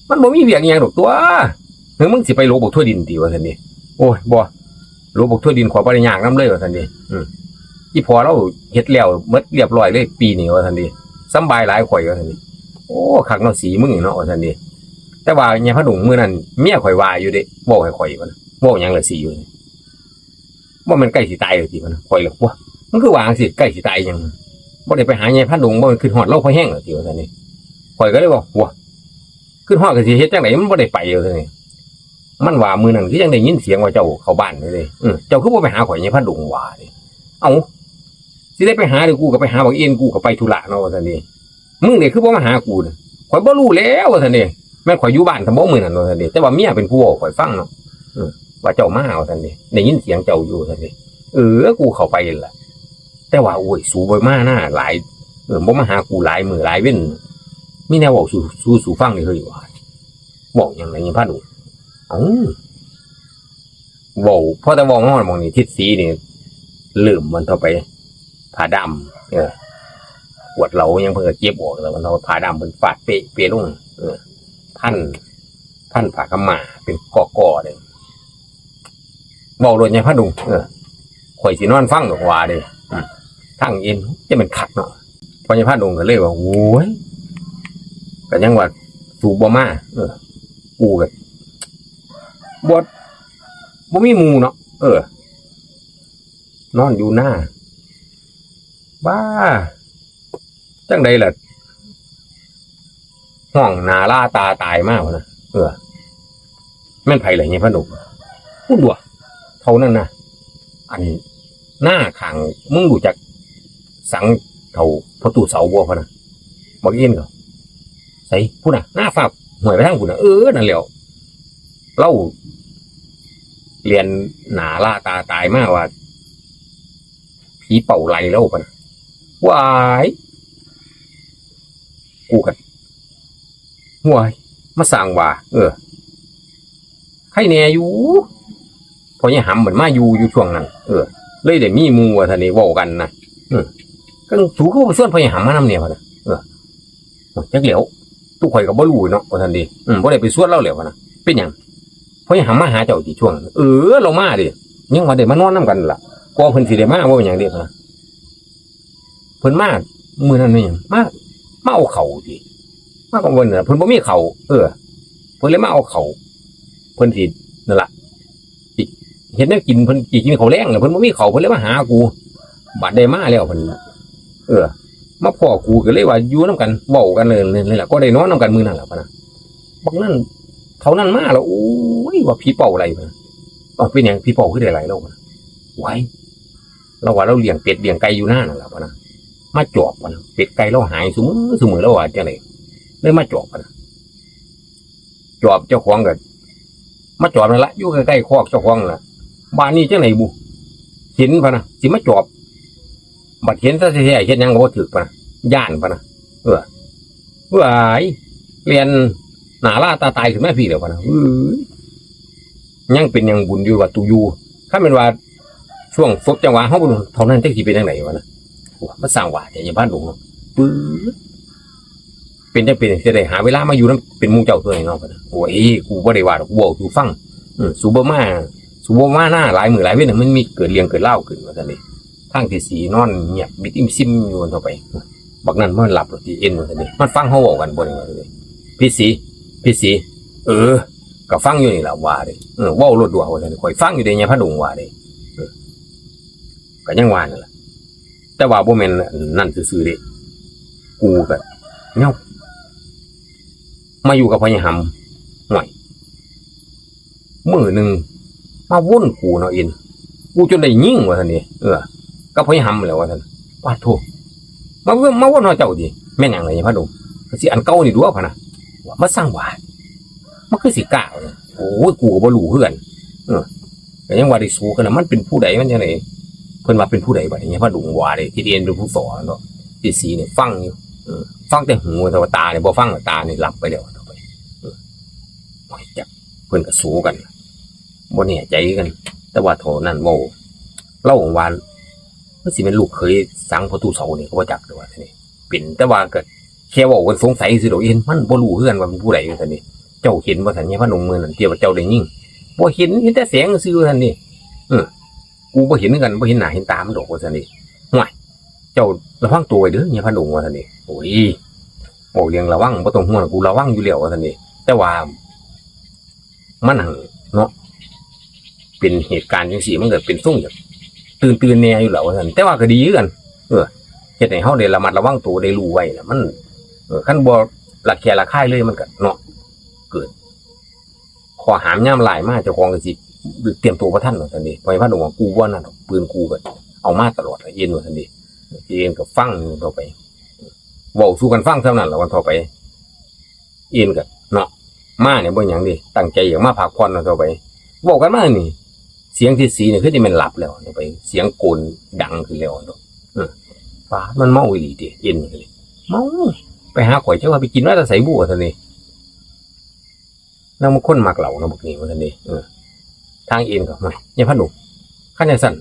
มันบ่มีเวียกอิหยังดอกตั๊ว หรือมึงสิไปหลบบักทั่วดินติ ว่าซั่นนี่ โอ้ย บ่ หลบบักทั่วดินข้อยบ่ได้ยากนำเลย ว่าซั่นนี่ อืม อีพ่อลาวเฮ็ดแล้วหมดเรียบร้อยเลยปีนี้ ว่าซั่นนี่ สำบายหลายข่อย ว่าซั่นนี่ โอ้ คักเนาะสีมึงนี่เนาะ ว่าซั่นนี่ แต่ว่ายายพาดงมื้อนั้นเมียข่อยว่าอยู่เด้ เว้าให้ข่อย ว่านะ เว้าหยังล่ะสี ว่าซั่น บ่แม่นใกล้สิตายแล้วติ ว่านะ ข่อยล่ะ ว้า มันคือว่าจั่งซี้ ใกล้สิตายหยัง บ่ได้ไปหายายพาดง บ่แม่นคิดฮอดลาวพอแฮงแล้วติ ว่าซั่นนี่ ข่อยก็เลยว่า ว้า คิดฮอดก็สิเฮ็ดจั่งใด มันบ่ได้ไป ว่าซั่นนี่ มันว่ามื้อนั้นคือจั่งได้ยินเสียงว่าเจ้าเข้าบ้านเลยเด้ เออ เจ้าคือบ่ไปหาข่อย ยายพาดงว่าเด้ เอ้า สิได้ไปหาเด้อ กูก็ไปหาบักเอ็น กูก็ไปธุระเนาะ ว่าซั่นนี่ มึงนี่คือบ่มาหากูน่ะ ข่อยบ่รู้แล้ว ว่าซั่นเด้ แม่นข่อยอยู่บ้านซะบ่มื้อนั้น ว่าซั่นเด้ แต่ว่าเมียเป็นผู้เว้าให้ข่อยฟังเนาะ เออ ว่าเจ้ามา ว่าซั่นเด้ ได้ยินเสียงเจ้าอยู่ ว่าซั่นเด้ เออ กูเข้าไปนั่นล่ะ แต่ว่า โอ้ย สูบ่มาหน้าหลาย เออ บ่มาหากูหลายมื้อหลายเว็น มีแนวเว้าสู่ สู่ สู่ฟังเด้อเฮ้ย ว่า เว้าหยังล่ะ ยายพาดง เอ้า เว้า พอแต่เว้ามาฮอดหม่องนี้ ทิศสีนี่ เริ่มมันเข้าไป ผ้าดำ เออ ขวดเหล้าหยังเพิ่นก็เก็บออกแล้ว มันเอาผ้าดำเพิ่นฟาดเปะเปะลง เออ พัน พันผ้าขาวม้าเป็นก้อๆเลย เว้าโลดยายพาดง เออ ข่อยสินอนฟังดอกว่าเด้ อืม ทางเอ็นจะแม่นคักเนาะ พอยายพาดงก็เลยว่า โอ้ย ก็ยังว่าสูบบ่มา เออ กูก็บ่ บ่มีหมู่เนาะ เออ นอนอยู่นา บ้า จั่งใดล่ะ ฮ้องหน้าลาตาตายมาพุ้นนะ เออ แม่นไผล่ะ ยายพาดง พุ้นตั๊ว เฒ่านั่นนะ อัน นาข้าง มึงรู้จักสังเฒ่าพ่อตู้เสาบ่ พุ้นนะ บักเอ็นก็ ไส พุ้นน่ะ นาฝากห้วยไปทางพุ้นน่ะ เออ นั่นแหล้ว ลาวแล่นหน้าลาตาตายมาว่า ผีเป้าไล่ลาวพุ้นน่ะ ว้าย กูก็ ว้าย มาสร้างว่า เออ ใครแน่อยู่ พ่อยายหำมันมาอยู่ อยู่ช่วงนั้น เออ เลยได้มีหมู่ว่าซั่นนี่ เว้ากันนะ เออ ก็สูคือบ่ไปชวนพ่อยายหำมานำเนี่ย พุ้นน่ะ เออ จักแหล้ว ตุ๊ข่อยก็บ่รู้เนาะ ว่าซั่นเด้ อืม บ่ได้ไปชวนลาวแหล้ว พุ้นน่ะ เป็นหยัง พ่อยายหำมาหาเจ้าติช่วงนั้น เออ ลาวมาเด้ ยังว่าได้มานอนนำกันล่ะ กว่าเพิ่นสิได้มา บ่เป็นหยังเด้ พุ้นน่ะ เพิ่นมามื้อนั้นแม่นหยัง มา มาเอาเข้าติ มาก็เพิ่นน่ะ เพิ่นบ่มีเข้า เออ เพิ่นเลยมาเอาเข้า เพิ่นสิ นั่นล่ะ สิเฮ็ดแนวกิน เพิ่นสิกินข้าวแลงน่ะ เพิ่นบ่มีเข้า เพิ่นเลยมาหากู บัดได้มาแล้วเพิ่น เออ มาพ้อกูก็เลยว่าอยู่นำกัน เว้ากันเลย นี่ล่ะ ก็ได้นอนนำกันมื้อนั้นล่ะ พุ้นน่ะ บักนั้น เฒ่านั้นมาแล้ว โอ้ย ว่าผีเป้าไล่ พุ้นน่ะ เอ้า เป็นหยังผีเป้าคือได้ไล่ลาว พุ้นน่ะ ว้าย ลาวว่าลาวเลี้ยงเป็ดเลี้ยงไก่อยู่นานั่นล่ะ พุ้นน่ะ มาจอบ พุ้นน่ะ เป็ดไก่ลาวหายซุมื้อซุมื้อ ลาวว่าจั่งใด เลยมาจอบ พุ้นน่ะ จอบเจ้าของก็ มาจอบนั่นล่ะ อยู่ใกล้ๆคอกเจ้าของนั่นล่ะ บ้านนี้จั่งใดบุ เห็น พุ้นน่ะ สิมาจอบ บัดเห็นซะแท้ๆ เฮ็ดหยังก็บ่ถูก พุ้นน่ะ ย้าน พุ้นน่ะ เออ ว้าย แล่นหน้าลาตาตายขึ้นมาพี้แล้ว พุ้นน่ะ เอ้ย ยังเป็นหยังบุญอยู่ว่าตูอยู่ คันแม่นว่าช่วงสบจังหวะเฮาบ่รู้เท่านั้นจักสิเป็นจั่งใดวะนะ โอ้ มาสร้างว่าแต่ยาพาดงเนาะ ปื๊ด เป็นจั่งเป็นจั่งได้หาเวลามาอยู่นำเป็นหมู่เจ้าตัวนี้เนาะ โอ้ย กูบ่ได้ว่าดอก กูเว้าสู่ฟัง อืม สูบ่มา สูบ่มาหน้าหลายมื้อหลายเว็นน่ะ มันมีเกิดเรื่องเกิดราวขึ้น ว่าซั่นเด้ ทางที่สีนอนเงียบบิดอิมซิมอยู่เท่าไป บักนั้นมันหลับแล้วติเอ็น ว่าซั่นเด้ มันฟังเฮาเว้ากันบ่ได้ ว่าซั่นเด้ พี่สี พี่สี เออ ก็ฟังอยู่นี่ล่ะ ว่าเด้ เออ เว้าโลดตั่ว ว่าซั่นเด้ ข้อยฟังอยู่เด้ ยาพาดง ว่าเด้ เออ ก็ยังว่านั่นล่ะ แต่ว่าบ่แม่นนั่นซื่อๆเด้ กูก็แนว มาอยู่กับพ่อใหญ่หำ ห่วย มื้อหนึ่ง มาวนกูเนาะเอ็น กูจนได้ยิง ว่าซั่นเด้ เออ กับพ่อใหญ่หำแหล้ว ว่าซั่น ปาดโธ่ มา มาวนเฮาเจ้าติ แม่นหยังล่ะยาพาดง ก็สิอันเก่านี่ตั่ว พะนะ ว่ามาสร้างว่า มันคือสิกล้า ว่าซั่น โอ้ย กูก็บ่รู้คือกัน เออ ก็ยังว่าได้สู้กันน่ะ มันเป็นผู้ใด มันจั่งใด เพิ่นว่าเป็นผู้ใดบัดนี้ ยาพาดง ว่าเด้ ที่เอ็นเป็นผู้สอนเนาะ ที่สีนี่ฟังอยู่ เออ ฟังแต่หู แต่ว่าตานี่บ่ฟัง ตานี่หลับไปแล้ว โอ้ย จัก เพิ่นก็สู้กัน บ่แน่ใจคือกัน แต่ว่าเท่านั้นเว้า ลาวว่า มันสิแม่นลูกเขยสังประตูเสานี่ก็บ่จัก แต่ว่าทีนี้ เป็น แต่ว่าก็แค่เว้ากันสงสัยซื่อดอก เห็นมันบ่รู้คือกันว่าเป็นผู้ใด ว่าซั่นนี่ เจ้าเห็นบ่ซั่น ยาพาดง มื้อนั้นที่ว่าเจ้าได้ยิง บ่เห็น เห็นแต่แสงซื่อ ว่าซั่นนี่ เออ กูบ่เห็นคือกัน บ่เห็นหน้าเห็นตามันดอก ว่าซั่นนี่ ห่วย เจ้าระวังตัวไว้เด้อ ยาพาดง ว่าซั่นนี่ โอ้ย เว้าเรื่องระวัง บ่ต้องห่วง กูระวังอยู่แล้ว ว่าซั่นนี่ แต่ว่า มันหั่นเนาะ เป็นเหตุการณ์จั่งซี้ มันก็เป็นทรงแบบตื่นๆแหน่อยู่แหล้ว ว่าซั่น แต่ว่าก็ดีคือกัน เออ เฮ็ดให้เฮาได้ระมัดระวังตัว ได้รู้ไว้น่ะ มัน เออ คันบ่ระแคะระคายเลย มันก็เนาะ เกิดข้อหามยามร้ายมา เจ้าของก็สิเตรียมตัวบ่ทัน ว่าซั่นเด้ พ่อใหญ่พาดงว่า กูบ่นั่นดอก ปืนกูก็เอามาตลอดล่ะ เอ็น ว่าซั่นเด้ เอ็นก็ฟังเท่าไป เว้าสู่กันฟังส่ำนั้นล่ะ ว่าเท่าไป เอ็นก็เนาะ มาเนี่ยบ่หยังเด้ ตั้งใจอยากมาพักผ่อนเนาะ เท่าไป เว้ากันมานี่ เสียงที่สีนี่คือสิแม่นหลับแล้วเท่าไป เสียงโกนดังขึ้นแล้วเนาะ เออ ปาด มันเมาอีหลีติ เอ็นก็เลย เมา ไปหาข่อย จักว่าไปกินมาแต่ไสบุ ว่าซั่นเด้ นางบางคนมักเหล้าเนาะ บักนี่ ว่าซั่นเด้ เออ ทางเอ็นก็ "โอ้ย ยายพาดง คันจั่งซั้น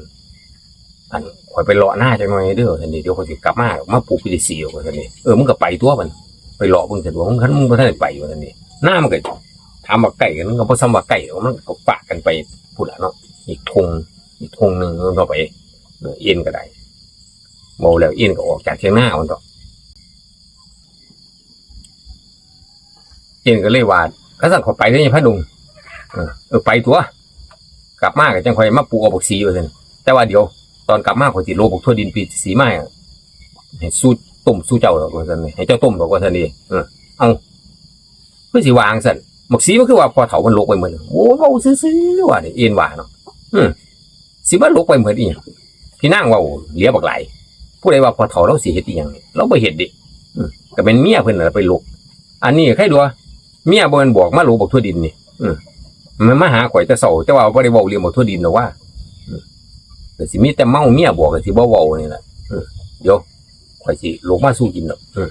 อัน ข้อยไปเลาะนาจักหน่อยเด้อ ว่าซั่นเด้ เดี๋ยวข้อยสิกลับมา มาปลูกผักชีดอก ว่าซั่นเด้ เออ มึงก็ไปตั๊วบัด ไปเลาะเบิ่งซั่นตั๊ว มึง คันมึงบ่ทันได้ไป ว่าซั่นเด้ นามันก็ถามว่าใกล้กัน มันก็บ่ส่ำว่าใกล้ดอก มันก็ฝากกันไปพุ้นล่ะเนาะ อีกท่ง อีกท่งหนึ่งเนาะ เท่าไป เออ เอ็นก็ได้ เว้าแล้วเอ็นก็ออกจากเถียงนามันดอก เอ็นก็เลยว่า "คันซั้นข้อยไปเด้อยายพาดง เออ เออ ไปตั๊ว กลับมาก็จั่งค่อยมาปลูกเอาผักชี" ว่าซั่น "แต่ว่าเดี๋ยวตอนกลับมาข้อยสิโหลบักถั่วดินปีสีมาให้สู่ ต้มสู่เจ้าดอก" ว่าซั่น "ให้เจ้าต้มดอก" ว่าซั่นเด้ เออ เอ้า คือสิว่าจั่งซั้น บักสีมันคือว่าพ่อเฒ่ามันโหลไปหมด โอ้ เว้าซื่อๆ ว่าเด้ เอ็นว่าเนาะ อืม สิมาโหลไปหมดอีหยัง พี่นางเว้าเหลือบักหลาย ผู้ใดว่าพ่อเฒ่าลาวสิเฮ็ดอีหยัง ลาวบ่เฮ็ดเด้ อืม ก็แม่นเมียเพิ่นน่ะไปโหล อันนี้ใครดัว เมียบ่แม่นบอกมาโหลบักถั่วดินนี่ อืม มันมาหาข่อยแต่เช้า แต่ว่าบ่ได้เว้าเรื่องบักถั่วดินดอกว่า อืม ก็สิมีแต่เมา เมียบอกก็สิบ่เว้านี่ล่ะ อืม เดี๋ยว ข่อยสิโหลมาสู่กินดอก อืม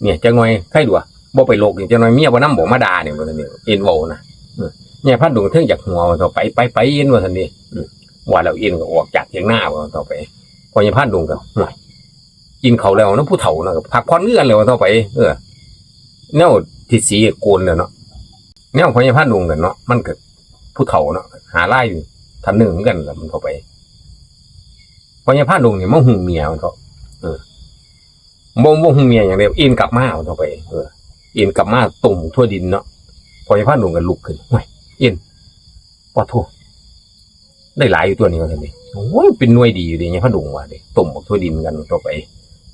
เนี่ย จักหน่อย ใครดัว บ่ไปโหลนี่ จักหน่อยเมียบ่นำบอกมาด่านี่ ว่าซั่นนี่ เอ็นเว้านะ อืม ยายพาดงเทิงอยากหัว ว่าเท่าไป ไป ไป เอ็น ว่าซั่นนี่ อืม ว่าแล้วเอ็นก็ออกจากเถียงนา ว่าเท่าไป พ่อใหญ่พาดงก็ "โอ้ย กินข้าวแล้วเนาะ ผู้เฒ่าเนาะ ก็พักผ่อนคือกันแล้ว" ว่าเท่าไป เออ แนวที่สีโกนแล้วเนาะ แนวพ่อใหญ่พาดงกันเนาะ มันก็ผู้เฒ่าเนาะ หาลายอยู่ ท่านหนึ่งเหมือนกันล่ะ มันเท่าไป พ่อใหญ่พาดงนี่มาฮู้เมียมันเถาะ เออ บ่ บ่ฮู้เมียหยังเด้ เอ็นกลับมา มันเท่าไป เออ เอ็นกลับมาต้มถั่วดินเนาะ พ่อใหญ่พาดงก็ลุกขึ้น "โอ้ย เอ็น ปาดโธ่ ได้หลายอยู่ตั๊วนี้" ว่าซั่นเด้ "โอ้ย เป็นหน่วยดีอยู่เด้ ยายพาดง" ว่าเด้ ต้มบักถั่วดินกันเท่าไป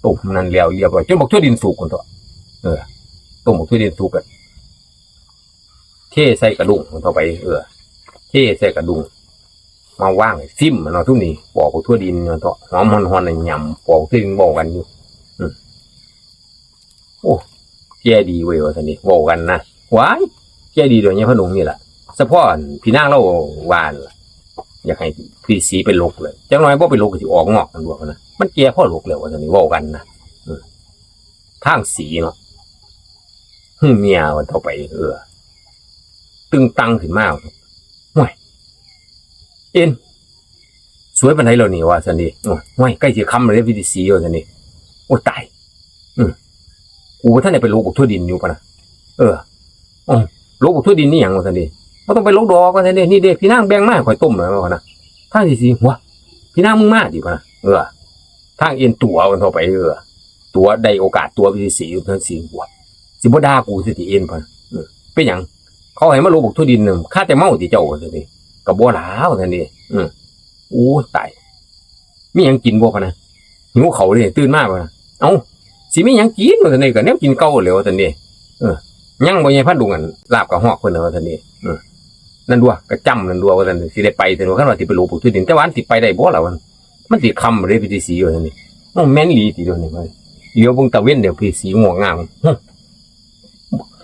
ต้มนั่นแล้วเรียบร้อย จนบักถั่วดินสุกพุ้นเถาะ เออ ต้มบักถั่วดินสุกก็ เทใส่กระด้งเท่าไป เออ เทใส่กระด้ง มาวางให้ซิมเนาะ ซุมนี้ปอกบักถั่วดินเนาะ หอมฮอนๆ น่ะ ยำ ปอกบักถั่วดิน เว้ากันอยู่ อืม "โอ้ แก่ดีเว้ย" ว่าซั่นนี่ เว้ากันนะ "ว้าย แก่ดีดอกยายพาดงนี่ล่ะ เฉพาะอันพี่นางลาวว่านั่นล่ะ อยากให้พี่สีไปโหลกเลย จักหน่อยบ่ไปโหลกก็สิออกงอกกันดอกนะ มันแก่พอโหลกแล้ว" ว่าซั่นนี่ เว้ากันนะ เออ ทางสีเนาะ "ฮู้เมีย" ว่าเท่าไป เออ ตึงตังขึ้นมา "โอ้ย เอ็น สวยปานใดแล้วนี่ ว่าซั่นเด้ โอ้ย ห้วย ใกล้สิค่ำแล้วเด้ พี่ฤาษี ว่าซั่นเด้ โอ้ย ตาย อืม กูบ่ทันได้ไปโหลกบักทั่วดินอยู่ พะนะ เออ อ๋อ โหลกบักทั่วดินนี่หยัง ว่าซั่นเด้ บ่ต้องไปโหลกดอก ว่าซั่นเด้ นี่เด้ พี่นางแบ่งมาให้ข้อยต้มแล้ว พะนะ ทางฤาษี หัว พี่นางมึงมาติ พะนะ เออ ทางเอ็นตั๋วมันเท่าไป เออ ตั๋วได้โอกาสตั๋วพี่ฤาษีอยู่ ทางฤาษี หัว สิบ่ด่ากูสิติ เอ็น พะนะ เออ เป็นหยัง เขาให้มาโหลกบักทั่วดินน่ะ คาแต่เมาติเจ้า ว่าซั่นเด้ ก็บ่ล่ะ ว่าซั่นเด้ อืม โอ้ย ตาย มีหยังกินบ่ พะนะ หิวข้าวเด้ ตื่นมา พะนะ เอ้า สิมีหยังกิน ว่าซั่นเด้ ก็แนวกินเก่าแหล้ว ว่าซั่นเด้ เออ ยังบ่ ยายพาดุง อัน ลาบกะฮอกเพิ่นน่ะ ว่าซั่นเด้ เออ นั่นตั่ว กะจ้ำนั่นตั่ว ว่าซั่น สิได้ไปซั่นตั่ว คันว่าสิไปโหลกบักทั่วดิน แต่ว่ามันสิไปได้บ่ล่ะ ว่า มันสิค่ำเด้ พี่ฤาษี ว่าซั่นเด้ เอ้า แม่นอีหลีติ เดี๋ยวนี้ เหลียวเบิ่งตะเว็น เดี๋ยวพี่ฤาษีงอกงาม ฮะ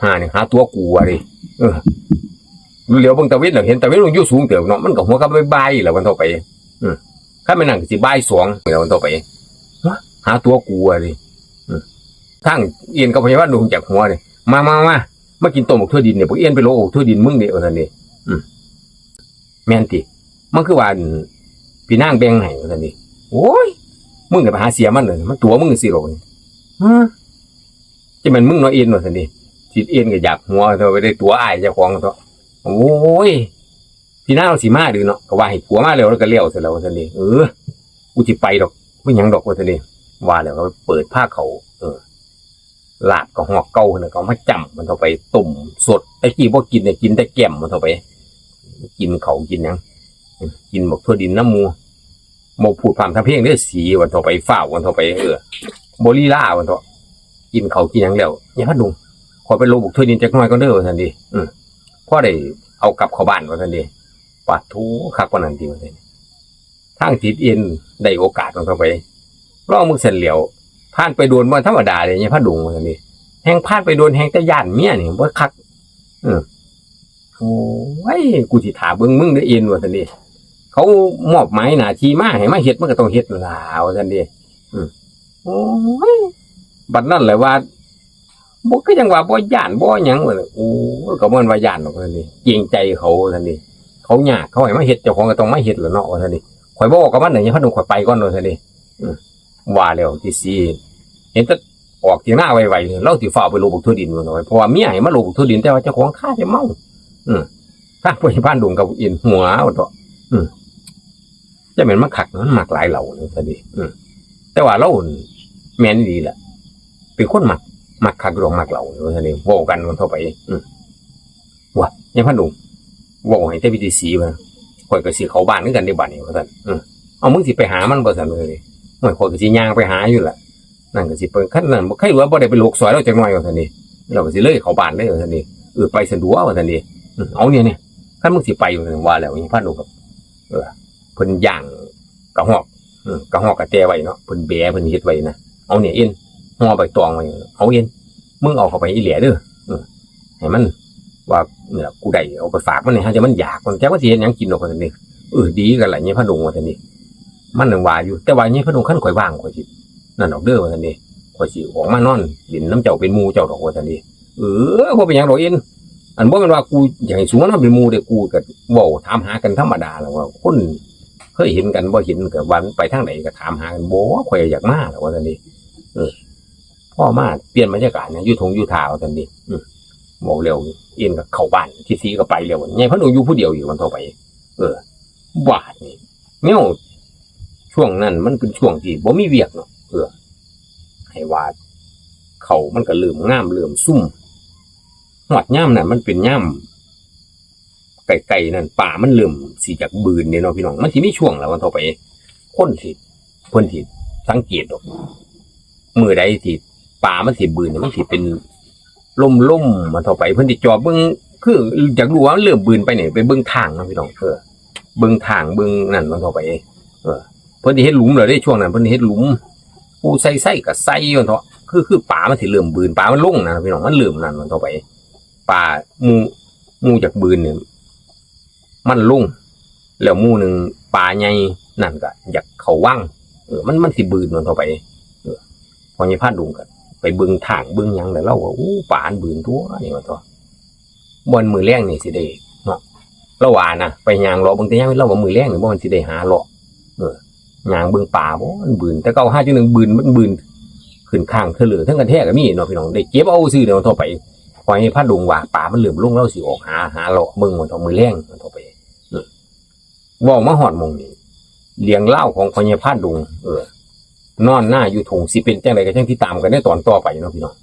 หานี่หาตั๋วกูว่าเด้ เออ เหลียวเบิ่งตะเว็นแล้วเห็นตะเว็นมันอยู่สูงเติบเนาะ มันก็หัวกับบ่ายๆแล้ว วันต่อไป อืม คันแม่นนั่นก็สิบ่ายสองแล้ว วันต่อไป หาตั๋วกูว่าเด้ อืม ทางเอ็นกับพยาบาลลงจากหัวนี่ มา มา มา มากินต้มบักทั่วดินเนี่ย บักเอ็นไปโหลกบักทั่วดินมึงเด้ ว่าซั่นเด้ อืม แม่นติ มันคือว่า พี่นางแบ่งให้ ว่าซั่นเด้ โอ้ย มึงน่ะไปหาเสียมันเลย มันตั๋วมึงสิโหลกนี่ ฮะ จะแม่นมึงเนาะเอ็น ว่าซั่นเด้ สิเอ็นก็อยากหัวเถาะ ไปได้ตั๋วอ้ายเจ้าของเถาะ โอ้ย พี่นางสิมาหรือเนาะ ก็ว่าให้ผัวมาแล้ว แล้วก็แล้วซะแล้ว ว่าซั่นเด้ เออ กูสิไปดอก บ่หยังดอก ว่าซั่นเด้ ว่าแล้วก็เปิดผ้าเขาว เออ ลาบกะฮอกเก่าหั่นน่ะ ก็เอามาจ้ำมันเท่าไป ต้มสด แต่กี้บ่กินเนี่ย กินแต่แกล้มมันเท่าไป กินเขาวกินหยัง กินบักทั่วดินนำหมู่ บ่พูดพร่ำทำเพลงเด้อ สีวันเท่าไป ฟ้าววันเท่าไป เออ บ่ลีลาวันเท่า กินเขาวกินหยังแล้ว ยายพาดุง ขอไปโหลกบักทั่วดินจักหน่อยก่อนเด้อ ว่าซั่นเด้ อืม พอได้เอากลับเข้าบ้าน ว่าซั่นเด้ ปาดโธ่ คักปานนั้นติ ว่าซั่น ทางทิศเอ็นได้โอกาสวันเท่าไป ลองมึงซั่นแหล้ว ผ่านไปโดนบ่ธรรมดาเด้ ยายพาดุง ว่าซั่นเด้ แฮ่งผ่านไปโดน แฮ่งแต่ย้านเมียนี่บ่คัก เออ โอ้ย กูสิถ่าเบิ่งมึงเด้อเอ็น ว่าซั่นเด้ เขามอบหมายหน้าที่มาให้มาเฮ็ด มันก็ต้องเฮ็ดล่ะ ว่าซั่นเด้ อืม โอ้ย บัดนั้นแหละว่า บ่ คือจั่งว่าบ่ย้านบ่หยัง ว่าซั่น โอ้ย ก็บ่แม่นว่าย้านดอก ว่าซั่นเด้ เกรงใจเขา ว่าซั่นเด้ เขายาก เขาให้มาเฮ็ด เจ้าของก็ต้องมาเฮ็ดล่ะเนาะ ว่าซั่นเด้ ข้อยบ่เว้ากับมันดอก ยายพาดุง ข้อยไปก่อน ว่าซั่นเด้ อืม ว่าแล้วที่สิเห็นแต่ออกเถียงนาไวๆ ลาวสิฟ้าวไปโหลกบักทั่วดินว่าซั่น เพราะว่าเมียให้มาโหลกบักทั่วดิน แต่ว่าเจ้าของคาแต่เมา อืม ทางพยาบาลดงกับอินหัวเอาเถาะ อืม จะแม่นมันคัก มันมักหลายเหล้านี่ซะดิ อืม แต่ว่าลาวแม่นอีหลีแหละ เป็นคนมัก มักคักดอกมักเหล้านี่ว่าซั่นเด้ เว้ากันมันเท่าไป อืม ว่ะ ยายพาดุง เว้าให้แต่วิธีสีว่า ข้อยก็สิเข้าบ้านคือกันเด้บัดนี้ ว่าซั่น อืม เอา มึงสิไปหามันบ่ซั่น ว่าซั่นเด้ โอ้ย ข้อยก็สิย่างไปหาอยู่ล่ะ นั่นก็สิไป คันนั้นบ่ ใครว่าบ่ได้ไปโหลกซอยลาวจักหน่อย ว่าซั่นเด้ ลาวก็สิเลยเข้าบ้านเลย ว่าซั่นเด้ เออ ไปสะดวก ว่าซั่นเด้ อืม เอาเนี่ย เนี่ย คันมึงสิไป ว่าซั่น ว่าแล้ว ยายพาดุงก็ เออ เพิ่นย่างกะฮอก อืม กะฮอกกะแตไว้เนาะ เพิ่นแบะ เพิ่นเฮ็ดไว้นะ เอาเนี่ย เอ็น ห่อใบตองไว้ เอา เอ็น มึงเอาเข้าไปอีแหล่เด้อ อืม ให้มัน ว่า เนี่ย กูได้เอาไปฝากมันนี่ หาแต่มันอยาก มันจักว่าสิเฮ็ดหยังกินดอก ว่าซั่นเด้ เออ ดีกันล่ะ ยายพาดุง ว่าซั่นเด้ มันนั่งว่าอยู่ แต่ว่ายายพาดุง คันข้อยว่าง ข้อยสิ นั่นดอกเด้อ ว่าซั่นเด้ ข้อยสิออกมานอนเล่นนำเจ้าเป็นหมู่เจ้าดอก ว่าซั่นเด้ เออ บ่เป็นหยังดอกเอ็น อันบ่แม่นว่ากูอยากให้สูมานอนเป็นหมู่เด้ กูก็เว้าถามหากันธรรมดาล่ะ ว่าคนเคยเห็นกันบ่เห็น ก็ว่ามันไปทางใดก็ถามหากัน บ่ ข้อยอยากมาล่ะ ว่าซั่นเด้ เออ พอมาเปลี่ยนบรรยากาศนะ อยู่ท่งอยู่ท่า ว่าซั่นเด้ อืม เว้าแล้วเอ็นก็เข้าบ้าน ทิศสีก็ไปแล้ว ยายพาดุงอยู่ผู้เดียวอีกวันต่อไป เออ บาดนี่ แนวช่วงนั้นมันเป็นช่วงที่บ่มีเวียกเนาะ เออ ให้ว่า เข้ามันก็เริ่มงามเริ่มซุ่ม ฮอดยามนั้นมันเป็นยาม ใกล้ๆนั่น ป่ามันเริ่มสิอยากบืนเด้เนาะพี่น้อง มันสิมีช่วงแล้ววันต่อไป คนสิ เพิ่นสิสังเกตดอก มื้อใดที่ป่ามันสิบืนเนี่ย มันสิเป็นลมๆ มันต่อไป เพิ่นสิจอบเบิ่ง คืออยากรู้ว่ามันเริ่มบืนไปเนี่ย ไปเบิ่งทางเนาะพี่น้อง เออ เบิ่งทาง เบิ่งนั่นมันต่อไป เออ เพิ่นสิเฮ็ดหลุมแล้วเด้ ช่วงนั้น เพิ่นสิเฮ็ดหลุม ผู้ใส่ใส่ก็ใส่มันเถาะ คือ คือป่ามันสิเริ่มบืน ป่ามันลงนะพี่น้อง มันเริ่มนั่นมันต่อไป ป่าหมู่ หมู่จากบืนเนี่ย มันลง แล้วหมู่หนึ่งป่าใหญ่นั่นก็อยากเข้าวัง เออ มัน มันสิบืนมันเข้าไป เออ พอยายพาดุงก็ไปเบิ่งทางเบิ่งหยังแล้ว ลาวว่า "อู้ ป่ามันบืนตั๊วนี่" ว่าตั๊ว "บ่อนมื้อแลงนี่สิได้เนาะ" ลาวว่านะ ไปย่างเลาะเบิ่งแต่ยามลาวว่ามื้อแลงนี่บ่มันสิได้หาเลาะ เออย่างเบิ่งป่าบ่มันบืน แต่เก่าหาจั่งหนึ่งบืนมันบืน ขึ้นข้างเทื่อเลือเทิงกันแท้ก็มีเนาะพี่น้อง ได้เก็บเอาซื่อเดียวเท่าไป พอใหญ่พาดงว่าป่ามันเริ่มลง ลาวสิออกหา หาเลาะเบิ่งมันเท่ามื้อแลงมันเท่าไป เออ เว้ามาฮอดหม่องนี้ เรื่องราวของพอใหญ่พาดง เออ นอนนาอยู่ทุ่งสิเป็นจั่งใดก็จั่งติดตามกันในตอนต่อไปเนาะพี่น้อง